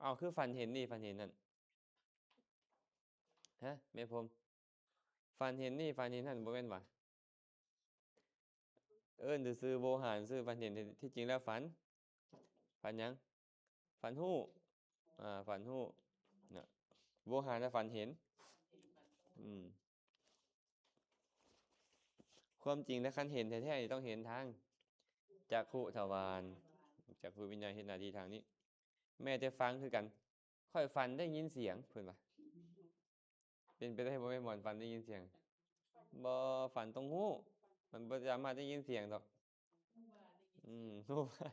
ເອົາ ຄືຝັນເຫັນນີ້ ຝັນເຫັນນັ້ນ ຮະ ແມ່ພົມ? ຝັນເຫັນນີ້ ຝັນເຫັນນັ້ນ ບໍ່ແມ່ນຫວາ? ເອີ້ນຊື່ໆ ໂວຫານຊື່ ຝັນເຫັນ ທີ່ ທີ່ຈິງແລ້ວຝັນ ຝັນຫຍັງ? ຝັນຮູ້ ອາ ຝັນຮູ້ນະ ໂວຫານນະ ຝັນເຫັນ ອືມ ຄວາມຈິງແລ້ວ ຄັນເຫັນແທ້ໆ ນີ້ຕ້ອງເຫັນທາງຈັກຂຸທະວານ ຈັກຂຸວິນຍານເຮັດໜ້າທີ່ທາງນີ້ ແມ້ແຕ່ຟັງຄືກັນ ຂ້ອຍຝັນໄດ້ຍິນສຽງ ເພິ່ນວ່າ ເປັນໄປໄດ້ບໍ່ແມ່ນໝອນຝັນໄດ້ຍິນສຽງ? ບໍ່, ຝັນຕ້ອງຮູ້, ມັນບໍ່ສາມາດໄດ້ຍິນສຽງດອກ. ອືມ, ຮູ້ວ່າ,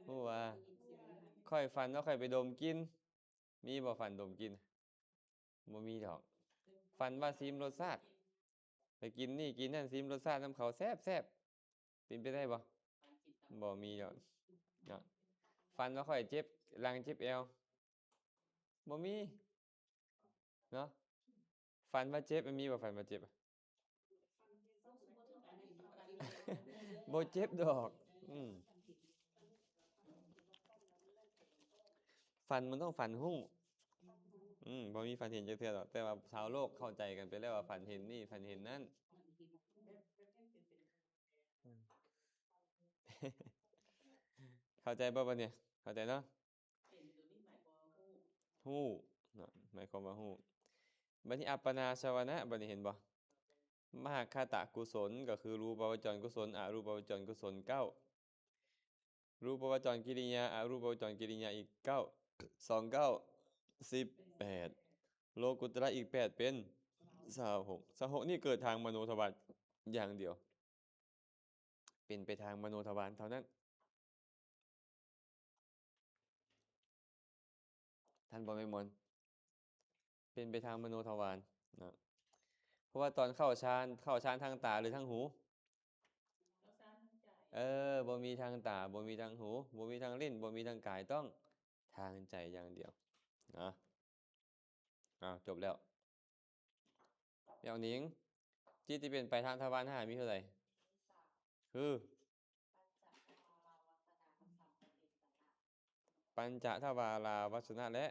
ຮູ້ວ່າ ຂ້ອຍຝັນວ່າຂ້ອຍໄປດົມກິ່ນ. ມີບໍ່ຝັນດົມກິ່ນ? ບໍ່ມີດອກ. ຝັນວ່າຊີມລົດຊາດ, ໄປກິນນີ້ກິນນັ້ນ, ຊີມລົດຊາດນຳເຂົາແຊບໆ. ເປັນໄປໄດ້ບໍ່? ບໍ່ມີດອກເນາະ. ຝັນວ່າຂ້ອຍເຈັບຫຼັງເຈັບແອວ, ບໍ່ມີເນາະ. ຝັນວ່າເຈັບ, ມັນມີບໍ່ຝັນວ່າເຈັບ? ບໍ່ເຈັບດອກ. ອືມ. ຝັນມັນຕ້ອງຝັນຮູ້. ອືມ, ບໍ່ມີຝັນເຫັນຈັກເທື່ອດອກ, ແຕ່ວ່າຊາວໂລກເຂົ້າໃຈກັນໄປແລ້ວວ່າຝັນເຫັນນີ້, ຝັນເຫັນນັ້ນ. ອືມ. ເຂົ້າໃຈບໍ່ບັດນີ້? ເຂົ້າໃຈເນາະ? ຮູ້ເນາະ, ໝາຍຄວາມວ່າຮູ້. ບັດນີ້ອັບປະນາສະວະນະ, ບັດນີ້ເຫັນບໍ່? ມະຫະຄະຕະກຸສົນ ກໍຄືຮູບະວະຈອນກຸສົນ, ອະຮູບະວະຈອນກຸສົນເກົ້າ. ຮູບະວະຈອນກິລິຍາ, ອະຮູບະວະຈອນກິລິຍາອີກເກົ້າ, ສອງເກົ້າ ສິບແປດ, ໂລກຸດຕະລະອີກແປດເປັນຊາວຫົກ. ຊາວຫົກນີ້ເກີດທາງມະໂນທະວານຢ່າງດຽວ, ເປັນໄປທາງມະໂນທະວານເທົ່ານັ້ນ. ທັນບໍ່ແມ່ນມອນ? ເປັນໄປທາງມະໂນທະວານເນາະ. ເພາະວ່າຕອນເຂົ້າฌານ, ເຂົ້າฌານທາງຕາ ຫຼື ທາງຫູ? ເອີ, ບໍ່ມີທາງຕາ, ບໍ່ມີທາງຫູ, ບໍ່ມີທາງລີ້ນ, ບໍ່ມີທາງກາຍ, ຕ້ອງທາງໃຈຢ່າງດຽວເນາະ. ອ້າວ, ຈົບແລ້ວ. ແລ້ວໜິງ, ຈິດທີ່ເປັນໄປທາງທະວານຫ້າມີເທົ່າໃດ? ຄື ປັນຈະທະວາລາວັດຊະນະ ແລະ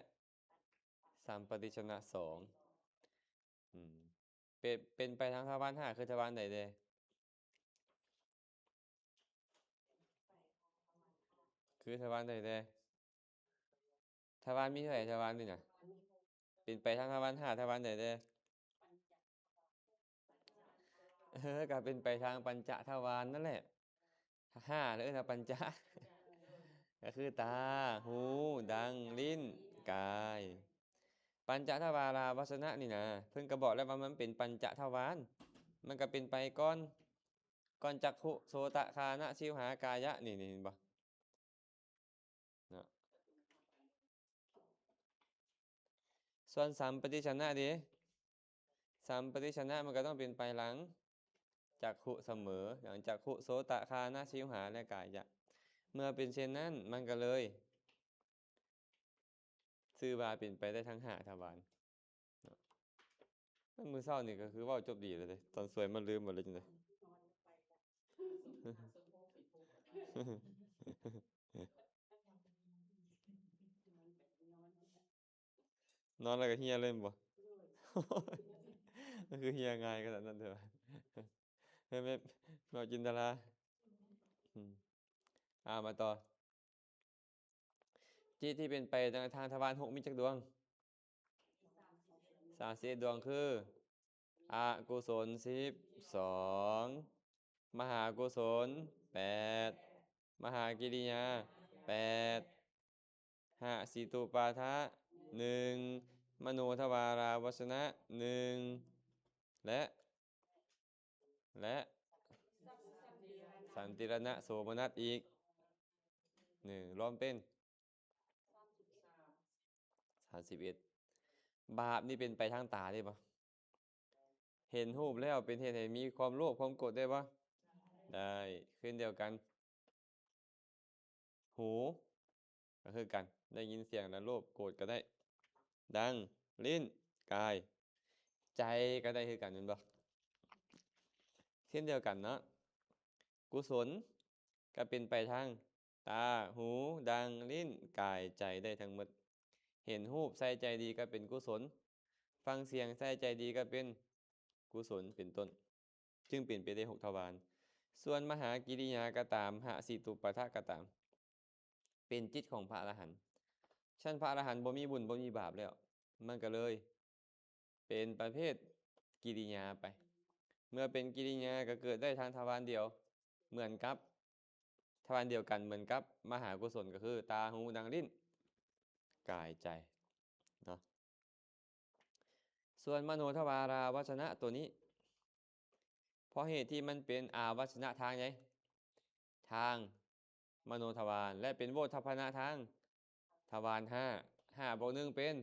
ສຳປະຕິດຊະນະສອງ. ອືມ. ເປັນ, ເປັນໄປທາງທະວານຫ້າ ຄືທະວານໃດແດ່? ຄືທະວານໃດແດ່? ທະວານມີເທົ່າໃດ? ທະວານນີ້ນະ ເປັນໄປທາງທະວານຫ້າ ທະວານໃດແດ່? ເອີ, ກໍເປັນໄປທາງປັນຈະທະວານນັ້ນແຫຼະ. ຫ້າ ແລ້ວເອີ້ນວ່າປັນຈະ, ກໍຄືຕາ, ຫູ, ດັງ, ລີ້ນ, ກາຍ. ປັນຈະທະວາລາວັດຊະນະນີ້ນະ, ເພິ່ນກໍບອກແລ້ວວ່າມັນເປັນປັນຈະທະວານ, ມັນກໍເປັນໄປກ່ອນ, ກ່ອນຈັກຂຸ, ໂສຕະ, ຄານະ, ຊິວຫາ, ກາຍະ, ນີ້, ນີ້ເຫັນບໍ່? ເນາະ. ສ່ວນສຳປະຕິດຊະນະເດ? ສຳປະຕິດຊະນະມັນກໍຕ້ອງເປັນໄປຫຼັງຈັກຂຸສະເໝີ, ຫຼັງຈັກຂຸ, ໂສຕະ, ຄານະ, ຊິວຫາ ແລະ ກາຍະ. ເມື່ອເປັນເຊັ່ນນັ້ນ, ມັນກໍເລີຍຊື່ວ່າເປັນໄປໄດ້ທັງຫ້າທະວານເນາະ. ມື້ເຊົ້ານີ້ກໍຄືເວົ້າຈົບດີແລ້ວເດ້, ຕອນສວຍມາລືມໝົດເລີຍຈັ່ງໃດ. ນອນແລ້ວກໍເຮຍເລີຍແມ່ນບໍ່? ມັນຄືເຮຍງ່າຍຂະໜາດນັ້ນເດີ? ແມ່ນ, ແມ່ນ, ແມ່ນຈິນດາລາ. ອືມ. ອ່າ, ມາຕໍ່. ຈິດທີ່ເປັນໄປທາງທະວານຫົກມີຈັກດວງ? ສາມສິບເອັດດວງ ຄື ອະກຸສົນສິບສອງ, ມະຫາກຸສົນແປດ, ມະຫາກິລິຍາແປດ, ຫະສິຕຸປາທະໜຶ່ງ, ມະໂນທະວາລາວັດຊະນະໜຶ່ງ ແລະ ແລະ ສັນຕິລະນະໂສມະນັດອີກໜຶ່ງ, ລວມເປັນສາມສິບເອັດ. ບາບນີ້ເປັນໄປທາງຕາໄດ້ບໍ່? ເຫັນຮູບແລ້ວເປັນເຫດໃຫ້ມີຄວາມໂລບຄວາມໂກດໄດ້ບໍ່? ໄດ້. ເຊັ່ນດຽວກັນ ຫູກໍຄືກັນ, ໄດ້ຍິນສຽງແລ້ວໂລບໂກດກໍໄດ້. ດັງ, ລີ້ນ, ກາຍ, ໃຈກໍໄດ້ຄືກັນແມ່ນບໍ່? ເຊັ່ນດຽວກັນເນາະ, ກຸສົນກໍເປັນໄປທາງ ຕາ, ຫູ, ດັງ, ລີ້ນ, ກາຍ, ໃຈ ໄດ້ທັງໝົດ. ເຫັນຮູບໃສ່ໃຈດີກໍເປັນກຸສົນ, ຟັງສຽງໃສ່ໃຈດີກໍເປັນກຸສົນ ເປັນຕົ້ນ. ຈຶ່ງເປັນໄປໄດ້ຫົກທວານ. ສ່ວນມະຫາກິລິຍາກໍຕາມ, ຫະສິຕຸປະທະກໍຕາມ, ເປັນຈິດຂອງພະອະລະຫັນ. ຊັ້ນພະອະລະຫັນບໍ່ມີບຸນບໍ່ມີບາບແລ້ວ, ມັນກໍເລີຍເປັນປະເພດກິລິຍາໄປ. ເມື່ອເປັນກິລິຍາກໍເກີດໄດ້ທາງທວານດຽວ ເໝືອນກັບ ທວານດຽວກັນເໝືອນກັບມະຫາກຸສົນ ກໍຄືຕາ, ຫູ, ດັງ, ລີ້ນ, ກາຍ, ໃຈ ເນາະ. ສ່ວນມະໂນທວາລາວະຈະນະຕົວນີ້ ເພາະເຫດທີ່ມັນເປັນອາວະຈະນະທາງໃດ? ທາງມະໂນທວານ ແລະ ເປັນໂວດທັບພະນະທາງທວານຫ້າ. ຫ້າບວກໜຶ່ງເປັນ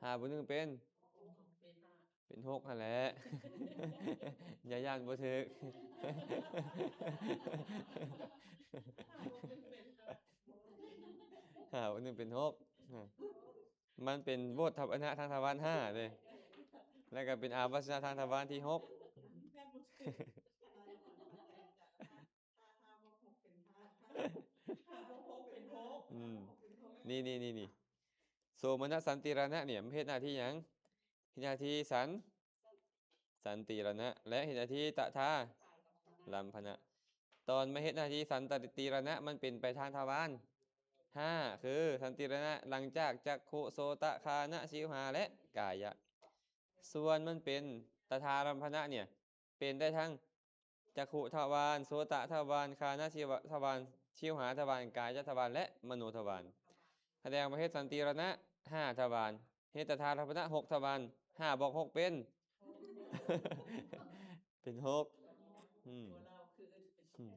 ຫ້າບວກໜຶ່ງເປັນ ເປັນຫົກຫັ້ນແຫຼະ. ຢ່າຢ້ານບໍ່ຖືກ. ຫ້າບວກໜຶ່ງເປັນຫົກ. ມັນເປັນໂວດທັບພະນະທາງທວານຫ້າເດ້ ແລ້ວກໍເປັນອາວະຈະນະທາງທວານທີຫົກ. ອືມ ນີ້ໆໆ ໂສມະນະສັນຕິລະນະນີ້ ມັນເຮັດໜ້າທີ່ຫຍັງ? ເຮັດໜ້າທີ່ສັນ ສັນຕິລະນະ ແລະ ເຮັດໜ້າທີ່ຕະທາລຳພະນະ. ຕອນມາເຮັດໜ້າທີ່ສັນຕິລະນະ ມັນເປັນໄປທາງທວານຫ້າ ຄືສັນຕິລະນະ ຫຼັງຈາກຈັກຂຸ ໂສຕະ ຄານະ ຊິວຫາ ແລະ ກາຍະ. ສ່ວນມັນເປັນຕະທາລຳພະນະນີ້ ເປັນໄດ້ທັງຈັກຂຸທະວານ, ໂສຕະທະວານ, ຄານະຊິວະທະວານ, ຊິວຫາທະວານ, ກາຍະທະວານ ແລະ ມະໂນທະວານ. ສະແດງວ່າເຮັດສັນຕິລະນະຫ້າທະວານ, ເຮັດຕະທາລຳພະນະຫົກທະວານ, ຫ້າບວກຫົກເປັນ ເປັນຫົກ. ອືມ ອືມ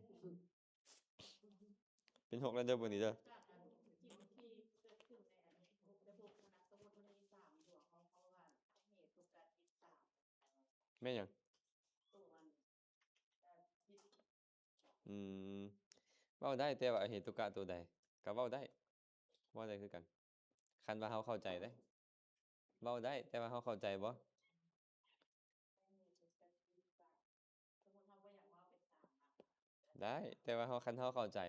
ເປັນຫົກແລ້ວເດີ ບາດນີ້ເດີ. ແມ່ນຫຍັງ? ອືມ ເວົ້າໄດ້ ແຕ່ວ່າອະເຫຕຸກະໂຕໃດ ກໍເວົ້າໄດ້ ເວົ້າໄດ້ຄືກັນ ຄັນວ່າເຮົາເຂົ້າໃຈເດ້. ເວົ້າໄດ້ ແຕ່ວ່າເຮົາເຂົ້າໃຈບໍ່? ໄດ້ ແຕ່ວ່າເຮົາ ຄັນເຮົາເຂົ້າໃຈ.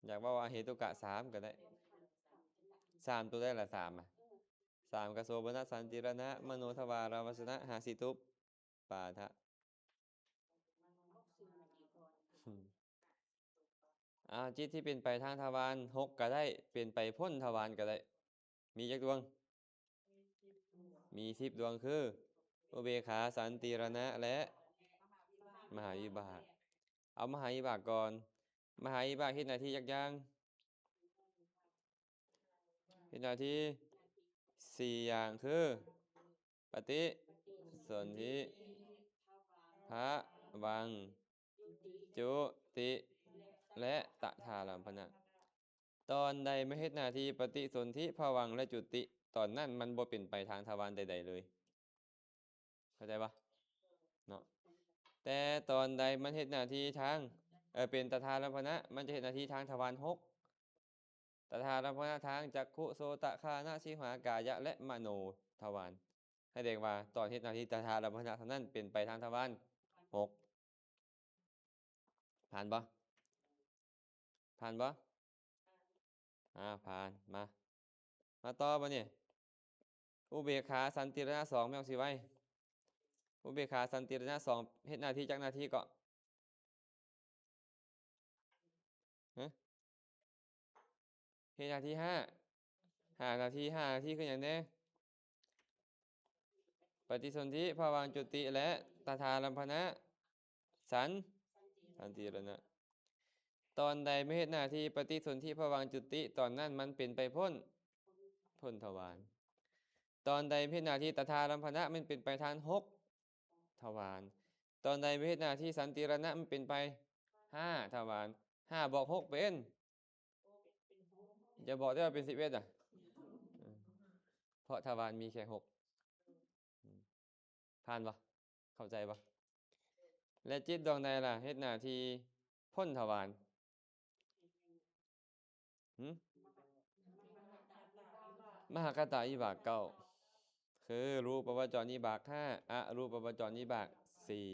ຢາກເວົ້າອະເຫຕຸກະສາມກໍໄດ້. ສາມໂຕໃດລະ? ສາມອະ ສາມກະໂສມະນະສັນຕິລະນະ ມະໂນທະວາລາວະຈະນະ ຫະສິຕຸປາທະ. ອາ ຈິດທີ່ເປັນໄປທາງທະວານຫົກກໍໄດ້ ເປັນໄປພົ້ນທະວານກໍໄດ້. ມີຈັກດວງ? ມີສິບດວງ ຄື ອຸເບກຂາ, ສັນຕິລະນະ ແລະ ມະຫາວິບາກ. ເອົາມະຫາວິບາກກ່ອນ. ມະຫາວິບາກເຮັດໜ້າທີ່ຈັກຢ່າງ? ເຮັດໜ້າທີ່ສີ່ຢ່າງ ຄື ປະຕິສົນທິ, ພະວັງ, ຈຸຕິ ແລະ ຕະທາລຳພະນະ. ຕອນໃດມາເຮັດໜ້າທີ່ປະຕິສົນທິ, ພະວັງ ແລະ ຈຸຕິ, ຕອນນັ້ນມັນບໍ່ເປັນໄປທາງທະວານໃດໆເລີຍ. ເຂົ້າໃຈບໍ່ເນາະ? ແຕ່ຕອນໃດມັນເຮັດໜ້າທີ່ທາງ ເອີ ເປັນຕະທາລຳພະນະ, ມັນຈະເຮັດໜ້າທີ່ທາງທະວານຫົກ. ຕະທາລຳພະນະທາງຈັກຂຸ, ໂສຕະ, ຄານະ, ຊິວຫາ, ກາຍະ ແລະ ມະໂນທະວານ. ສະແດງວ່າຕອນເຮັດໜ້າທີ່ຕະທາລຳພະນະເທົ່ານັ້ນ ເປັນໄປທາງທະວານຫົກ. ຜ່ານບໍ່? ຜ່ານບໍ່? ອາ ຜ່ານ. ມາ ມາຕໍ່ບາດນີ້. ອຸເບກຂາສັນຕິລະນະສອງ ແມ່ນອອກຊິໄວ. ອຸເບກຂາສັນຕິລະນະສອງ ເຮັດໜ້າທີ່ຈັກໜ້າທີ່ເກາະ? ຮະ? ເຮັດໜ້າທີ່ຫ້າ ຫ້າໜ້າທີ່. ຫ້າໜ້າທີ່ຄືຫຍັງແດ່? ປະຕິສົນທິ, ພະວັງ, ຈຸຕິ ແລະ ຕະທາລຳພະນະ ສັນ ສັນຕິລະນະ. ຕອນໃດມາເຮັດໜ້າທີ່ປະຕິສົນທິ, ພະວັງ, ຈຸຕິ, ຕອນນັ້ນມັນເປັນໄປພົ້ນ ພົ້ນທະວານ. ຕອນໃດມາເຮັດໜ້າທີ່ຕະທາລຳພະນະ, ມັນເປັນໄປທາງຫົກທະວານ. ຕອນໃດມາເຮັດໜ້າທີ່ສັນຕິລະນະ, ມັນເປັນໄປຫ້າທະວານ. ຫ້າບວກຫົກເປັນ ຢ່າບອກເດີວ່າເປັນສິບເອັດນະ ເພາະທະວານມີແຄ່ຫົກ. ຜ່ານບໍ່? ເຂົ້າໃຈບໍ່? ແລະ ຈິດດວງໃດລະເຮັດໜ້າທີ່ພົ້ນທະວານ? ຫື? ມະຫາກະຕະວິບາກເກົ້າ ຄື ຮູບປະວະຈອນວິບາກຫ້າ ອະຮູບປະວະຈອນວິບາກສີ່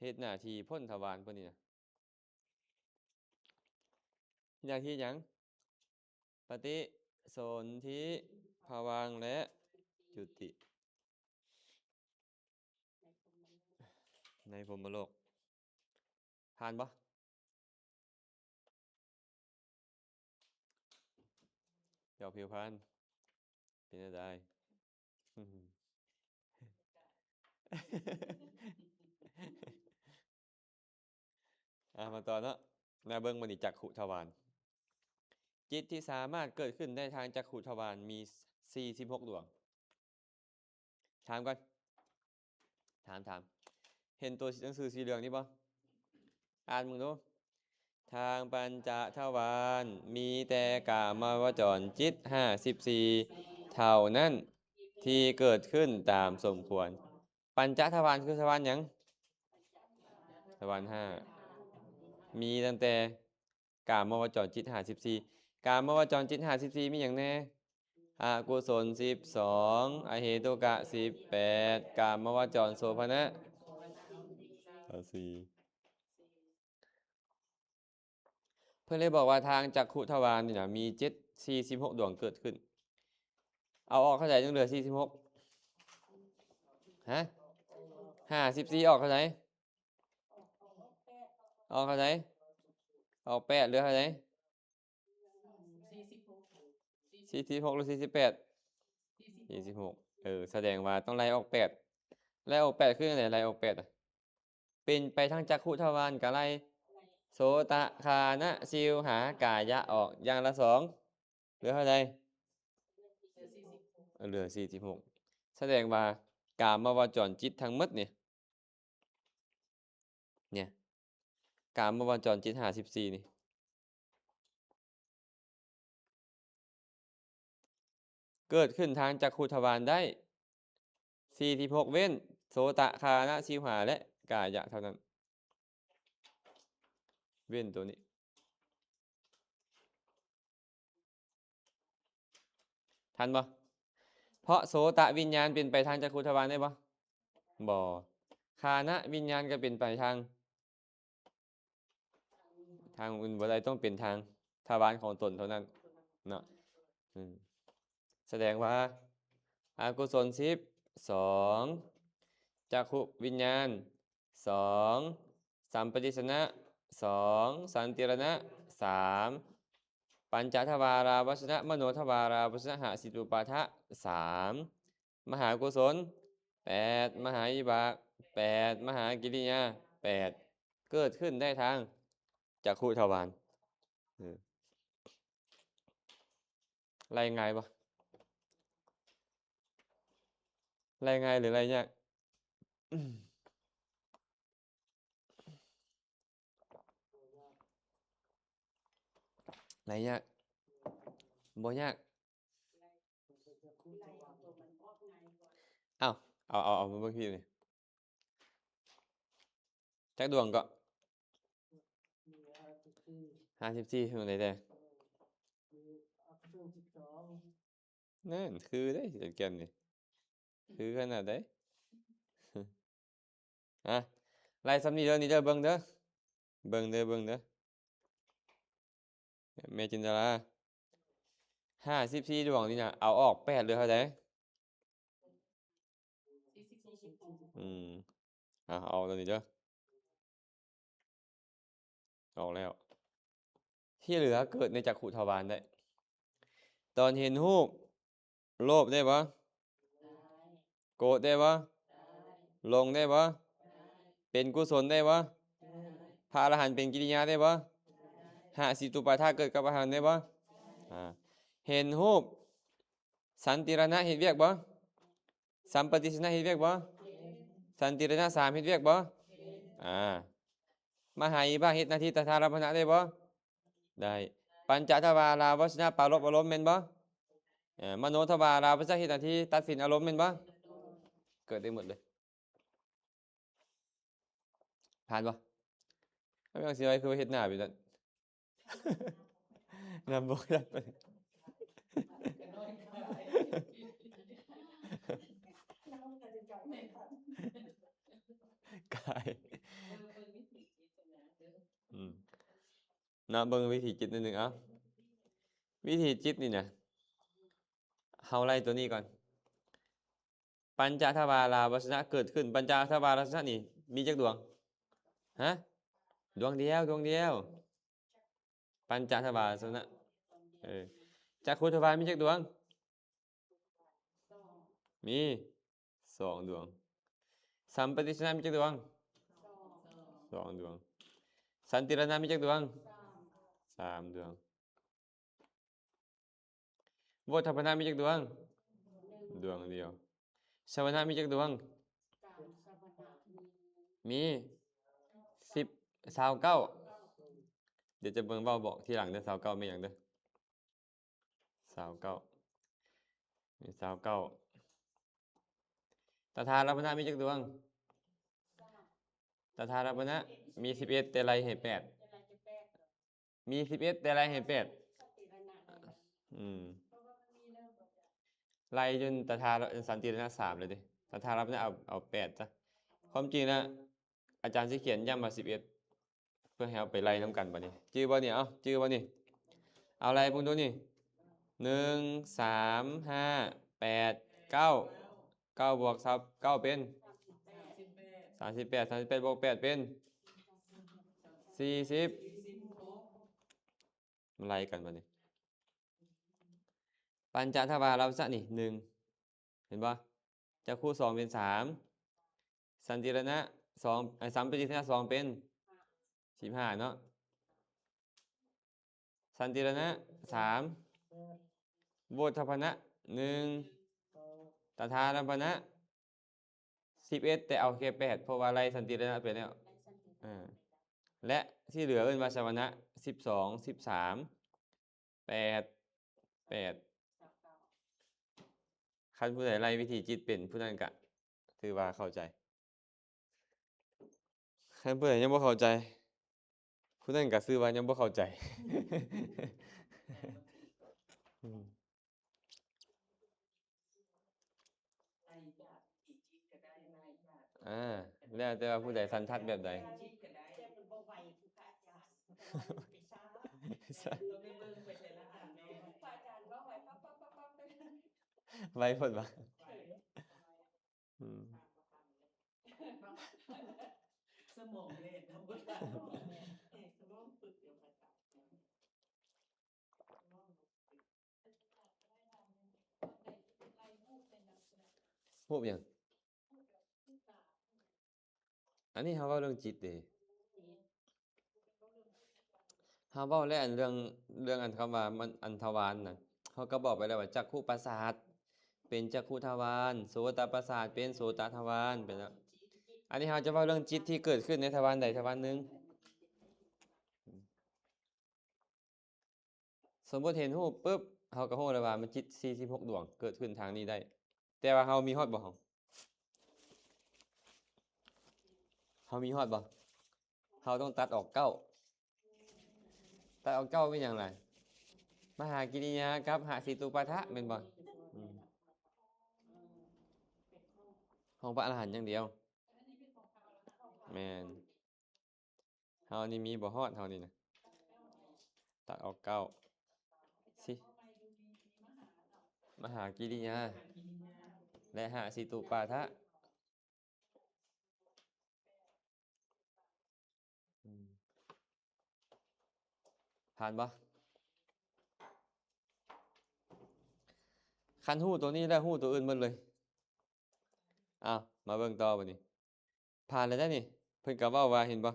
ເຮັດໜ້າທີ່ພົ້ນທະວານພວກນີ້ນະ. ຢ່າງທີ່ຫຍັງ? ປະຕິສົນທິພະວັງ ແລະ ຈຸຕິ ໃນພົມມະໂລກ. ຜ່ານບໍ່? ດອກຜິວພັນ ເປັນແນວໃດ? ອ່າ ມາຕໍ່ເນາະ ມາເບິ່ງບາດນີ້ ຈັກຂຸທະວານ. ຈິດທີ່ສາມາດເກີດຂຶ້ນໄດ້ທາງຈັກຂຸທະວານມີສີ່ສິບຫົກດວງ. ຖາມກ່ອນ ຖາມ ຖາມ ເຫັນຕົວໜັງສືສີເຫຼືອງນີ້ບໍ່? ອ່ານເບິ່ງດູ. ທາງປັນຈະທະວານ ມີແຕ່ກາມະວະຈອນຈິດຫ້າສິບສີ່ເທົ່ານັ້ນ ທີ່ເກີດຂຶ້ນຕາມສົມຄວນ. ປັນຈະທະວານຄືທະວານຫຍັງ? ທະວານຫ້າ ມີຕັ້ງແຕ່ກາມະວະຈອນຈິດຫ້າສິບສີ່. ກາມະວະຈອນຈິດຫ້າສິບສີ່ມີຫຍັງແດ່? ອະກຸສົນສິບສອງ ອະເຫຕຸກະສິບແປດ ກາມະວະຈອນໂສພະນະຊາວສີ່. ເພິ່ນເລີຍບອກວ່າທາງຈັກຂຸທະວານນີ້ນະ ມີເຈັດ ສີ່ສິບຫົກດວງເກີດຂຶ້ນ. ເອົາອອກເທົ່າໃດຈຶ່ງເຫຼືອສີ່ສິບຫົກ? ຮະ? ຫ້າສິບສີ່ອອກເທົ່າໃດ? ອອກເທົ່າໃດ? ອອກແປດ ເຫຼືອເທົ່າໃດ? ສີ່ສິບຫົກ ຫຼື ສີ່ສິບແປດ? ສີ່ສິບຫົກ. ເອີ ສະແດງວ່າຕ້ອງໄລ່ອອກແປດ. ໄລ່ອອກແປດຄືຫຍັງ? ໄລ່ອອກແປດ ເປັນໄປທາງຈັກຂຸທະວານກະໄລ່ ໂສຕະຄານະຊິວຫາກາຍະອອກຢ່າງລະສອງ ເຫຼືອເທົ່າໃດ? ເຫຼືອສີ່ສິບຫົກ. ສະແດງວ່າກາມະວະຈອນຈິດທັງໝົດນີ້ ເນຍ ກາມະວະຈອນຈິດຫ້າສິບສີ່ນີ້ ເກີດຂຶ້ນທາງຈັກຂຸທະວານໄດ້ສີ່ສິບຫົກ ເວັ້ນໂສຕະຄານະຊິວຫາ ແລະ ກາຍະເທົ່ານັ້ນ. ເວັ້ນໂຕນີ້ ທັນບໍ່? ເພາະໂສຕະວິນຍານເປັນໄປທາງຈັກຂຸທະວານໄດ້ບໍ່? ບໍ່. ຄານະວິນຍານກໍເປັນໄປທາງ ທາງອື່ນບໍ່ໄດ້ ຕ້ອງເປັນທາງທະວານຂອງຕົນເທົ່ານັ້ນເນາະ. ອືມ ສະແດງວ່າອະກຸສົນສິບສອງ ຈັກຂຸວິນຍານສອງ ສຳປະດິສນະສອງ ສັນຕິລະນະສາມ ປັນຈະທະວາລາວະຊະນະ ມະໂນທະວາລາວະຊະນະ ຫະສິຕຸປາທະສາມ ມະຫາກຸສົນແປດ ມະຫາວິບາກແປດ ມະຫາກິລິຍາແປດ ເກີດຂຶ້ນໄດ້ທາງຈັກຂຸທະວານ. ເອີ ໄລ່ງ່າຍບໍ່? ໄລ່ງ່າຍ ຫຼື ໄລ່ຍາກ? ໄລ່ຍາກ? ບໍ່ຍາກ. ເອົ້າ ເອົາ ເອົາ ເອົາມາເບິ່ງທີ່ນີ້ ຈັກດວງເກາະ? ຫ້າສິບສີ່ ເປັນໃດແດ່? ນັ້ນ ຄືເດ້ ແກ່ນນີ້ ຄືຂະໜາດໃດ? ອ່ະ ໄລ່ສ່ຳນີ້ເດີ ນີ້ເດີ ເບິ່ງເດີ ເບິ່ງເດີ ເບິ່ງເດີ ແມ່ຈິນດາລາ ຫ້າສິບສີ່ດວງນີ້ນະ ເອົາອອກແປດ ເຫຼືອເທົ່າໃດ? ອືມ ອ່ະ ເອົາຕົວນີ້ເດີ ອອກແລ້ວ ທີ່ເຫຼືອເກີດໃນຈັກຂຸທະວານໄດ້. ຕອນເຫັນຮູບ ໂລບໄດ້ບໍ່? ໂກດໄດ້ບໍ່? ຫຼົງໄດ້ບໍ່? ເປັນກຸສົນໄດ້ບໍ່? ພະອະລະຫັນເປັນກິລິຍາໄດ້ບໍ່? ຫະສິຕຸປາທະເກີດກັບອະລະຫັນໄດ້ບໍ່? ອ່າ ເຫັນຮູບ ສັນຕິລະນະເຮັດວຽກບໍ່? ສຳປະຕິສນະເຮັດວຽກບໍ່? ສັນຕິລະນະສາມເຮັດວຽກບໍ່? ອ່າ ມະຫາວິບາກເຮັດໜ້າທີ່ຕະຖາລຳມະນະໄດ້ບໍ່? ໄດ້. ປັນຈະທະວາລາວະຊະນະປາລົບອາລົມແມ່ນບໍ່? ເອີ ມະໂນທະວາລາວະຊະນະເຮັດໜ້າທີ່ຕັດສິນອາລົມແມ່ນບໍ່? ເກີດໄດ້ໝົດເລີຍ. ຜ່ານບໍ່? ເອົາຫຍັງຊິໄວ້ຄືວ່າເຮັດໜ້າໄປຊັ້ນ ນຳບໍ່ໄດ້ໄປ ກາຍ ອືມ. ເນາະ ເບິ່ງວິທີຈິດໜ້ອຍໜຶ່ງ. ເອົາ ວິທີຈິດນີ້ນະ ເຮົາໄລ່ຕົວນີ້ກ່ອນ. ປັນຈະທະວາລາວະຊະນະເກີດຂຶ້ນ. ປັນຈະທະວາລາວະຊະນະນີ້ມີຈັກດວງ? ຮະ? ດວງດຽວ, ດວງດຽວ. ປັນຈະທະວາລາວະຊະນະ. ເອີ. ຈັກຂຸທະວານມີຈັກດວງ? ມີສອງດວງ. ສຳປະຕິດສັນນະມີຈັກດວງ? ສອງດວງ. ສັນຕິລະນະມີຈັກດວງ? ສາມດວງ. ໂວດທັບພະນະມີຈັກດວງ? ດວງດຽວ. ຊະວະນະມີຈັກດວງ? ມີສິບ ຊາວເກົ້າ. ດຽວຈະເບິ່ງເວົ້າບອກທີຫຼັງເດີ ຊາວເກົ້າແມ່ນຫຍັງເດີ. ຊາວເກົ້າ ມີຊາວເກົ້າ. ຕະທາລະພະນະມີຈັກດວງ? ຕະທາລະພະນະມີສິບເອັດ ແຕ່ໄລ່ໃຫ້ແປດ. ມີສິບເອັດ ແຕ່ໄລ່ໃຫ້ແປດ. ອືມ ໄລ່ຈົນຕະທາລະ ສັນຕິລະນະສາມເລີຍເດ. ຕະທາລະພະນະເອົາ ເອົາແປດຊະ. ຄວາມຈິງນະ ອາຈານຊິຂຽນຢ້ຳວ່າສິບເອັດ ເພື່ອໃຫ້ເຮົາໄປໄລ່ນຳກັນບັດນີ້. ຈື່ບໍ່ນີ້? ເອົາ ຈື່ບໍ່ນີ້? ເອົາໄລ່ເບິ່ງດູນີ້ ໜຶ່ງ ສາມ ຫ້າ ແປດ ເກົ້າ. ເກົ້າບວກຊາວເກົ້າເປັນ ສາມສິບແປດ. ສາມສິບແປດບວກແປດເປັນ ສີ່ສິບ. ມາໄລ່ກັນບັດນີ້. ປັນຈະທະວາລາວະຊະນີ້ ໜຶ່ງ ເຫັນບໍ່? ຈັກຂຸສອງເປັນສາມ. ສັນຕິລະນະສອງ ເອີ ສຳປະຕິດສັນນະສອງເປັນສິບຫ້າເນາະ. ສັນຕິລະນະສາມ. ໂວດທັບພະນະໜຶ່ງ. ຕະທາລະພະນະສິບເອັດ ແຕ່ເອົາແຄ່ແປດ ເພາະວ່າໄລ່ສັນຕິລະນະໄປແລ້ວ. ເອີ ແລະ ທີ່ເຫຼືອເອີ້ນວ່າຊະວະນະ ສິບສອງ ສິບສາມ ແປດ ແປດ. ຄັນຜູ້ໃດໄລ່ວິທີຈິດເປັນ ຜູ້ນັ້ນກະຖືວ່າເຂົ້າໃຈ. ຄັນຜູ້ໃດຍັງບໍ່ເຂົ້າໃຈ ຜູ້ນັ້ນກະຊື່ວ່າຍັງບໍ່ເຂົ້າໃຈ. ອືມ ອ່າ ແລ້ວແຕ່ວ່າຜູ້ໃດສັນທັດແບບໃດ. ໄວໂພດຫວາ? ອືມ ສະໝອງແລ່ນນຳບໍ່ທັນ. ຮູບຫຍັງ? ອັນນີ້ເຮົາເວົ້າເລື່ອງຈິດເດ້. ເຮົາເວົ້າແລ້ວ ອັນເລື່ອງ ເລື່ອງອັນຄຳວ່າມັນ ອັນທະວານນະ ເຮົາກໍບອກໄປແລ້ວວ່າ ຈັກຂຸປະສາດເປັນຈັກຂຸທະວານ, ໂສຕະປະສາດເປັນໂສຕະທະວານ ເປັນແລ້ວ. ອັນນີ້ເຮົາຈະເວົ້າເລື່ອງຈິດທີ່ເກີດຂຶ້ນໃນທະວານໃດທະວານໜຶ່ງ. ສົມມຸດເຫັນຮູບປຶບ ເຮົາກໍຮູ້ແລ້ວວ່າມັນຈິດສີ່ສິບຫົກດວງເກີດຂຶ້ນທາງນີ້ໄດ້. ແຕ່ວ່າເຮົາມີຮອດບໍ່? ເຮົາ ເຮົາມີຮອດບໍ່? ເຮົາຕ້ອງຕັດອອກເກົ້າ. ຕັດອອກເກົ້າເປັນຫຍັງລະ? ມະຫາກິລິຍາກັບຫະສິຕຸປາທະ ແມ່ນບໍ່? ອືມ ຂອງພະອະລະຫັນຢ່າງດຽວ. ແມ່ນ. ເຮົານີ້ມີບໍ່ຮອດ ເຮົານີ້ນະ. ຕັດອອກເກົ້າ ຊິ ມະຫາກິລິຍາ ແລະ ຫະສິຕຸປາທະ. ອືມ ຜ່ານບໍ່? ຄັນຮູ້ຕົວນີ້ແລ້ວ ຮູ້ຕົວອື່ນໝົດເລີຍ. ອ້າວ ມາເບິ່ງຕໍ່ບັດນີ້. ຜ່ານແລ້ວເດ້ນີ້. ເພິ່ນກໍເວົ້າວ່າ ເຫັນບໍ່?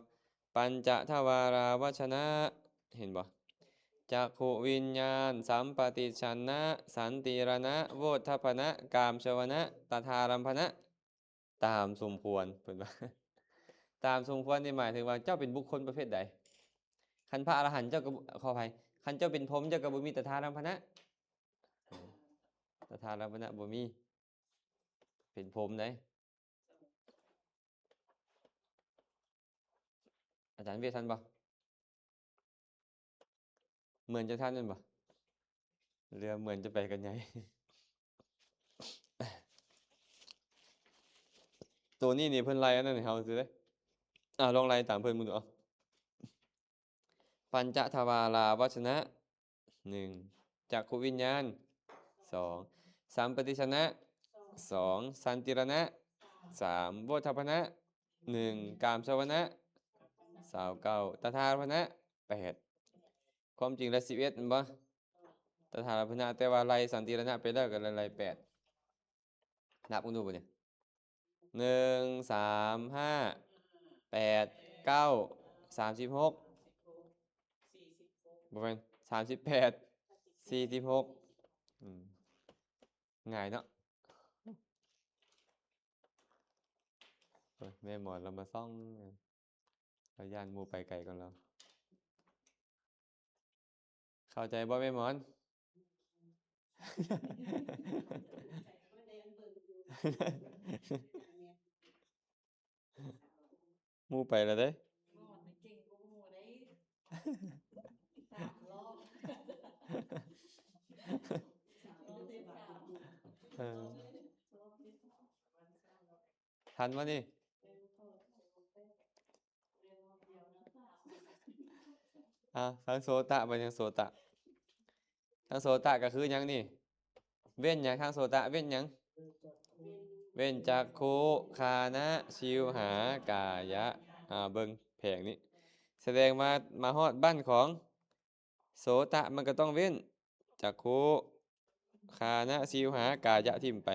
ປັນຈະທະວາລາວະຊະນະ ເຫັນບໍ່? ຈັກຂຸວິນຍານ, ສຳປະຕິສັນນະ, ສັນຕິລະນະ, ໂວດທັບພະນະ, ກາມຊະວະນະ, ຕະທາລຳພະນະ ຕາມສົມຄວນ. ເພິ່ນວ່າ ຕາມສົມຄວນນີ້ໝາຍເຖິງວ່າເຈົ້າເປັນບຸກຄົນປະເພດໃດ? ຄັນພະອະລະຫັນເຈົ້າກໍ ຂໍອະໄພ ຄັນເຈົ້າເປັນພົມ ເຈົ້າກໍບໍ່ມີຕະທາລຳພະນະ. ຕະທາລຳພະນະບໍ່ມີ ເປັນພົມໃດ. ອາຈານວຽດທັນບໍ່? ເໝືອນຈະທັນແມ່ນບໍ່? ເຫຼືອເໝືອນຈະໄປກັນໃຫຍ່. ໂຕນີ້ນີ້ເພິ່ນໄລ່ອັນນັ້ນໃຫ້ເຮົາຊື່ເດ້. ອ່າ ລອງໄລ່ຕາມເພິ່ນເບິ່ງດູເອົາ. ປັນຈະທະວາລາວັດຊະນະ ໜຶ່ງ ຈັກຂຸວິນຍານ ສອງ ສຳປະຕິຊະນະ ສອງ ສັນຕິລະນະ ສາມ ໂວດທັບພະນະ ໜຶ່ງ ກາມຊະວະນະ ຊາວເກົ້າ ຕະທາລະພະນະ ແປດ ຄວາມຈິງລະສິບເອັດແມ່ນບໍ່? ຕະທາລະພະນະ ແຕ່ວ່າໄລ່ສັນຕິລະນະໄປແລ້ວກໍໄລ່ແປດ ນັບເບິ່ງດູບັດນີ້ ໜຶ່ງ ສາມ ຫ້າ ແປດ ເກົ້າ ສາມສິບຫົກ ບໍ່ແມ່ນ ສາມສິບແປດ ສີ່ສິບຫົກ ອືມ ງ່າຍເນາະ. ໂອ້ຍ ແມ່ໝອນລາວມາສ່ອງ ລາວຢ້ານໝູ່ໄປໄກກ່ອນລາວ. ເຂົ້າໃຈບໍ່ແມ່ໝອນ? ໝູ່ໄປແລ້ວເດ້. ເອີ ທັນບໍ່ນີ້? ອາ ທັງໂສຕະ ບັດນີ້ໂສຕະ ທັງໂສຕະກໍຄືຫຍັງນີ້? ເວັ້ນຫຍັງ? ທາງໂສຕະເວັ້ນຫຍັງ? ເວັ້ນຈັກຂຸ, ຄານະ, ຊິວຫາ, ກາຍະ. ອາ ເບິ່ງແຜງນີ້ ສະແດງວ່າມາຮອດບັ້ນຂອງໂສຕະ ມັນກໍຕ້ອງເວັ້ນຈັກຂຸ, ຄານະ, ຊິວຫາ, ກາຍະ ຖິ້ມໄປ.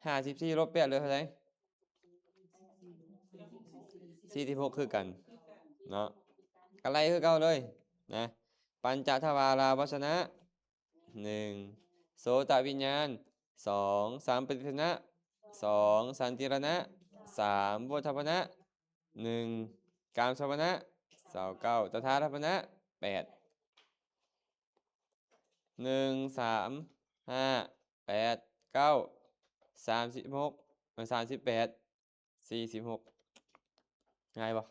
ຫ້າສິບສີ່ລົບແປດເຫຼືອເທົ່າໃດ? ສີ່ສິບຫົກຄືກັນເນາະ ກໍໄລ່ຄືເກົ່າເລີຍນະ. ປັນຈະທະວາລາວັດຊະນະ ໜຶ່ງ ໂສຕະວິນຍານ ສອງ ສຳປະຕິຊະນະ ສອງ ສັນຕິລະນະ ສາມ ໂວດທັບພະນະ ໜຶ່ງ ກາມຊະວະນະ ຊາວເກົ້າ ຕະທາລະພະນະ ແປດ ໜຶ່ງ ສາມ ຫ້າ ແປດ ເກົ້າ ສາມສິບຫົກ ເອີ ສາມສິບແປດ ສີ່ສິບຫົກ ງ່າຍບໍ່?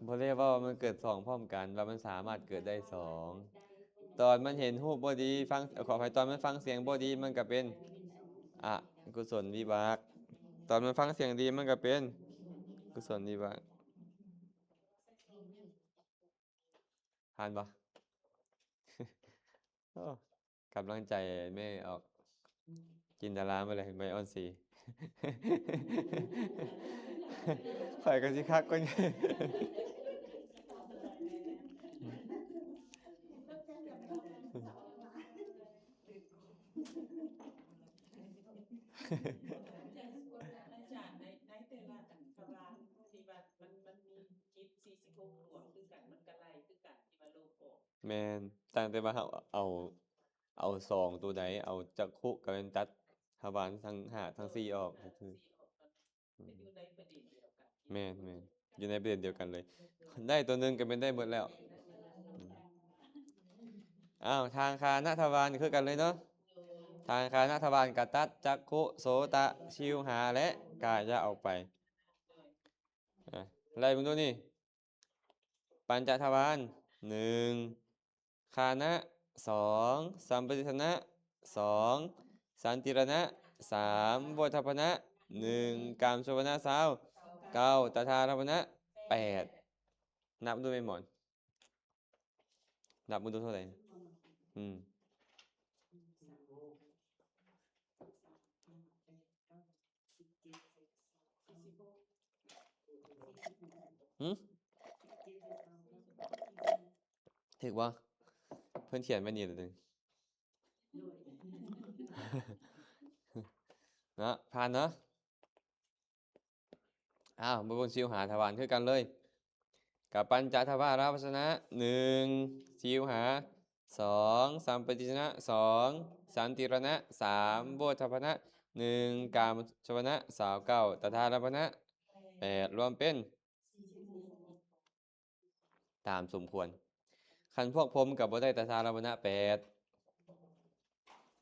ບໍ່ໄດ້ເວົ້າວ່າມັນເກີດສອງພ້ອມກັນ ວ່າມັນສາມາດເກີດໄດ້ສອງ. ຕອນມັນເຫັນຮູບບໍ່ດີ ຟັງ ຂໍອະໄພ ຕອນມັນຟັງສຽງບໍ່ດີ ມັນກໍເປັນອະກຸສົນວິບາກ, ຕອນມັນຟັງສຽງດີ ມັນກໍເປັນກຸສົນວິບາກ. ຜ່ານບໍ່? ໂອ້ ກຳລັງໃຈແມ່ອອກ ຈິນດາລາມາເລີຍ ໄມອອນຊີ ຂ້ອຍກໍຊິຄັກກວ່ານີ້. ອາຈານ ໃນ ໃນແຕ່ລະອັນຕາລາງທີ່ວ່າມັນ ມັນມີຈິດສີ່ສິບຫົກດວງຄືກັນ ມັນກໍໄລ່ຄືກັນ ທີ່ວ່າໂລກອອກ. ແມ່ນ ຕ່າງແຕ່ວ່າເຮົາເອົາ ເອົາສອງໂຕໃດ ເອົາຈັກຂຸກໍແມ່ນຕັດທະວານທັງຫ້າທັງສີ່ອອກ ກໍຄື ແມ່ນໆ ຢູ່ໃນປະເດັນດຽວກັນເລີຍ ໄດ້ໂຕໜຶ່ງກໍແມ່ນໄດ້ໝົດແລ້ວ. ອ້າວ ທາງຄານະທະວານຄືກັນເລີຍເນາະ ທາງຄານະທະວານກໍຕັດຈັກຂຸ ໂສຕະ ຊິວຫາ ແລະ ກາຍະອອກໄປ. ອາ ໄລ່ເບິ່ງດູນີ້ ປັນຈະທະວານ ໜຶ່ງ ຄານະ ສອງ ສຳປະຕິຊະນະ ສອງ ສັນຕິລະນະ ສາມ ໂວດທັບພະນະ ໜຶ່ງ ກາມຊະວະນະ ຊາວ ເກົ້າ ຕະທາລະພະນະ ແປດ. ນັບດູແມ່ໝອນ ນັບເບິ່ງດູເທົ່າໃດ? ອືມ ຫື ຖືກບໍ່? ເພິ່ນຂຽນໄວ້ນີ້ລະເດ້ ເນາະ ຜ່ານເນາະ. ອ້າວ ມາເບິ່ງຊິວຫາທະວານຄືກັນເລີຍ ກະປັນຈະທະວາລາວັດຊະນະ ໜຶ່ງ ຊິວຫາ ສອງ ສຳປະຕິຊະນະ ສອງ ສັນຕິລະນະ ສາມ ໂວດທັບພະນະ ໜຶ່ງ ກາມຊະວະນະ ຊາວເກົ້າ ຕະທາລະພະນະ ແປດ ລວມເປັນ ຕາມສົມຄວນ. ຄັນພວກພົມກໍບໍ່ໄດ້ຕະທາລະພະນະ ແປດ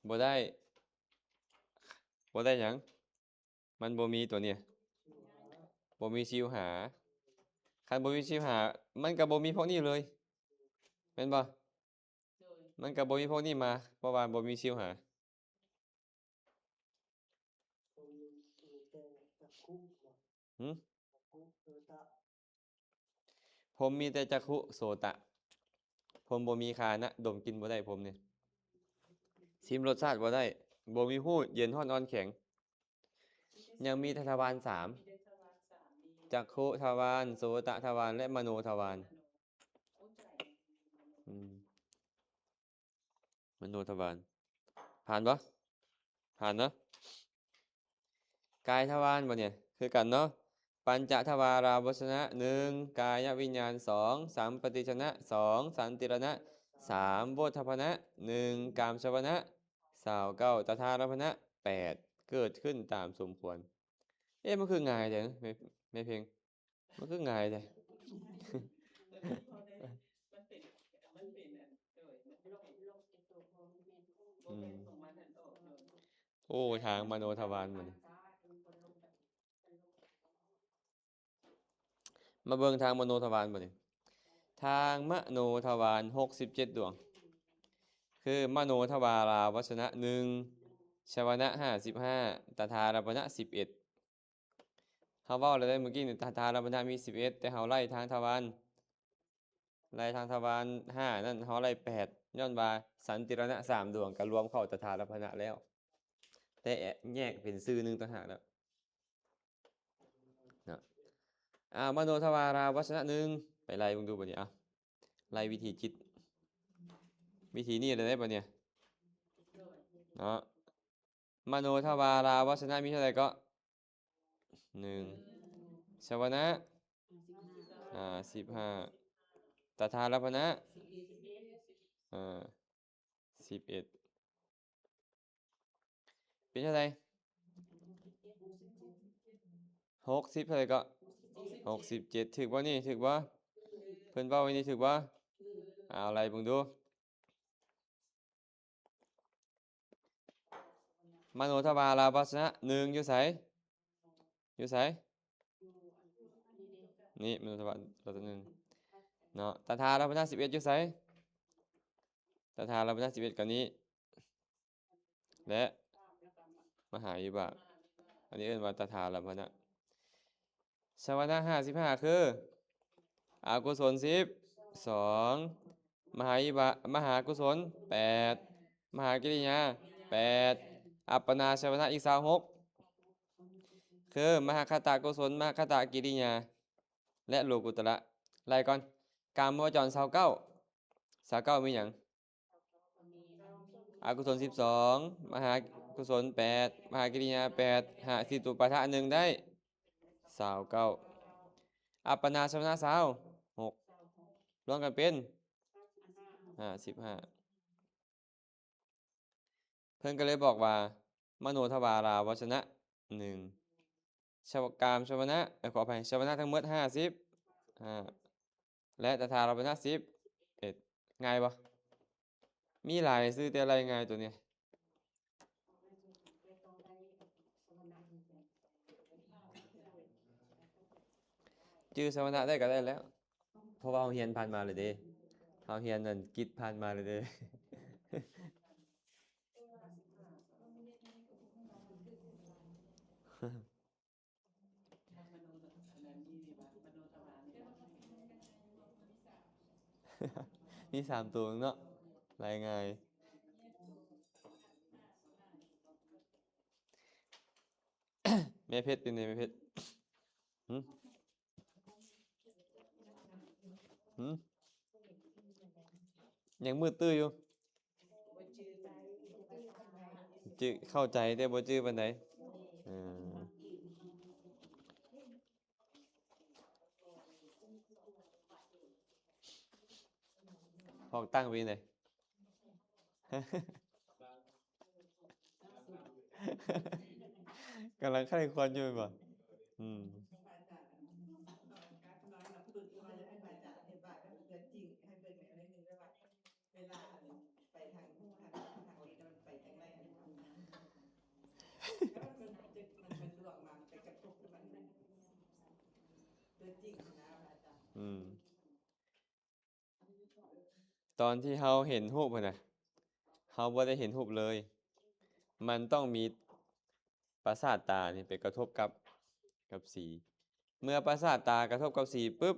ບໍ່ໄດ້ ບໍ່ໄດ້ຫຍັງ? ມັນບໍ່ມີຕົວນີ້ ບໍ່ມີຊິວຫາ. ຄັນບໍ່ມີຊິວຫາ ມັນກໍບໍ່ມີພວກນີ້ເລີຍ ແມ່ນບໍ່? ໂດຍ ມັນກໍບໍ່ມີພວກນີ້ມາ ເພາະວ່າບໍ່ມີຊິວຫາ. ຫຶ? ພົມມີແຕ່ຈັກຂຸ ໂສຕະ. ພົມບໍ່ມີຄານະ ດົມກິ່ນບໍ່ໄດ້ ພົມນີ້ ຊິມລົດຊາດບໍ່ໄດ້ ບໍ່ມີຮູ້ເຢັນຮ້ອນອ່ອນແຂງ. ຍັງມີແຕ່ທະວານສາມ ຈັກຂຸທະວານ ໂສຕະທະວານ ແລະ ມະໂນທະວານ. ອືມ ມະໂນທະວານ ຜ່ານບໍ່? ຜ່ານເນາະ. ກາຍທະວານບັດນີ້ ຄືກັນເນາະ. ປັນຈະທະວາລາວະຊະນະ ໜຶ່ງ ກາຍະວິນຍານ ສອງ ສຳປະຕິດສະນະ ສອງ ສັນຕິລະນະ ສາມ ໂວດທະພະນະ ໜຶ່ງ ກາມຊະວະນະ ຊາວເກົ້າ ຕະທາລະພະນະ ແປດ ເກີດຂຶ້ນຕາມສົມຄວນ. ເອະ ມັນຄືງ່າຍແທ້ ແມ່ ແມ່ເພັງ? ມັນຄືງ່າຍແທ້. ອືມ ໂອ້ ທາງມະໂນທະວານມັນ ມາເບິ່ງທາງມະໂນທະວານບັດນີ້. ທາງມະໂນທະວານ ຫົກສິບເຈັດ ດວງ ຄື ມະໂນທະວາລາວະຊະນະ ໜຶ່ງ ຊະວະນະ ຫ້າສິບຫ້າ ຕະທາລະພະນະ ສິບເອັດ. ເຮົາເວົ້າແລ້ວເດ້ ມື້ກີ້ນີ້ ຕະທາລະພະນະມີ ສິບເອັດ ແຕ່ເຮົາໄລ່ທາງທະວານ ໄລ່ທາງທະວານ ຫ້າ ນັ້ນ ເຮົາໄລ່ ແປດ ຍ້ອນວ່າ ສັນຕິລະນະ ສາມ ດວງ ກໍລວມເຂົ້າຕະທາລະພະນະແລ້ວ ແຕ່ແຍກເປັນຊື່ໜຶ່ງຕ່າງຫາກແລ້ວເນາະ. ອາ ມະໂນທະວາລາວະຊະນະ ໜຶ່ງ ໄປໄລ່ເບິ່ງດູບັດນີ້. ເອົາ ໄລ່ວິທີຈິດ ວິທີນີ້ເລີຍເດ້ບັດນີ້ເນາະ. ມະໂນທະວາລາວະຊະນະ ມີເທົ່າໃດເກາະ? ໜຶ່ງ ຊະວະນະ ຫ້າສິບຫ້າ ຕະທາລະພະນະ ອາ ສິບເອັດ ເປັນເທົ່າໃດ? ຫົກສິບ ເທົ່າໃດເກາະ? ຫົກສິບເຈັດ ຖືກບໍ່ນີ້? ຖືກບໍ່? ເພິ່ນເວົ້າໄວ້ນີ້ຖືກບໍ່? ເອົາ ໄລ່ເບິ່ງດູ. ມະໂນທະວາລາວະຊະນະ ໜຶ່ງ ຢູ່ໃສ? ຢູ່ໃສ? ນີ້ ມະໂນທະວາລາວະຊະນະ ໜຶ່ງ ເນາະ. ຕະທາລະພະນະ ສິບເອັດ ຢູ່ໃສ? ຕະທາລະພະນະ ສິບເອັດ ກໍນີ້ ແລະ ມະຫາວິບາກ ອັນນີ້ເອີ້ນວ່າຕະທາລະພະນະ. ຊະວະນະ ຫ້າສິບຫ້າ ຄື ອະກຸສົນ ສິບສອງ ມະຫາວິບາກ ມະຫາກຸສົນ ແປດ ມະຫາກິລິຍາ ແປດ ອັບປະນາຊະວະນະ ອີກ ຊາວຫົກ ຄື ມະຫະຄະຕະກຸສົນ ມະຫະຄະຕະກິລິຍາ ແລະ ໂລກຸດຕະລະ. ໄລ່ກ່ອນ ກາມະວະຈອນ ຊາວເກົ້າ ຊາວເກົ້າ ມີຫຍັງ? ອະກຸສົນ ສິບສອງ ມະຫາກຸສົນ ແປດ ມະຫາກິລິຍາ ແປດ ຫາສິຕຸປາທະ ໜຶ່ງ ໄດ້ ຊາວເກົ້າ ອັບປະນາຊະວະນະ ຊາວຫົກ ລວມກັນເປັນ ຫ້າສິບຫ້າ. ເພິ່ນກໍເລີຍບອກວ່າ ມະໂນທະວາລາວະຊະນະ ໜຶ່ງ ຊະວະ ກາມຊະວະນະ ເອີ ຂໍອະໄພ ຊະວະນະທັງໝົດ ຫ້າສິບຫ້າ ແລະ ຕະທາລະພະນະ ສິບເອັດ. ງ່າຍບໍ່? ມີຫຼາຍຊື່ ແຕ່ໄລ່ງ່າຍໂຕນີ້. ຈື່ຊະວະນະໄດ້ກໍໄດ້ແລ້ວ ເພາະວ່າເຮົາຮຽນຜ່ານມາແລ້ວເດ້ ເຮົາຮຽນອັນກິດຜ່ານມາແລ້ວເດ້. ມີສາມໂຕເນາະ ລາຍງ່າຍ. ແມ່ເພັດ ເປັນໃດແມ່ເພັດ? ຫຶ? ຫຶ? ຍັງມືດຕື້ຢູ່ ຈື່ ເຂົ້າໃຈແຕ່ບໍ່ຈື່ປານໃດ. ເອີ ພວກຕັ້ງເປັນໃດ? ກຳລັງໃຄ່ຄວນຢູ່ແມ່ນບໍ່? ອືມ. ອືມ. ຕອນທີ່ເຮົາເຫັນຮູບຫັ້ນນະ ເຮົາບໍ່ໄດ້ເຫັນຮູບເລີຍ. ມັນຕ້ອງມີປະສາດຕານີ້ໄປກະທົບກັບ ກັບສີ. ເມື່ອປະສາດຕາກະທົບກັບສີປຶບ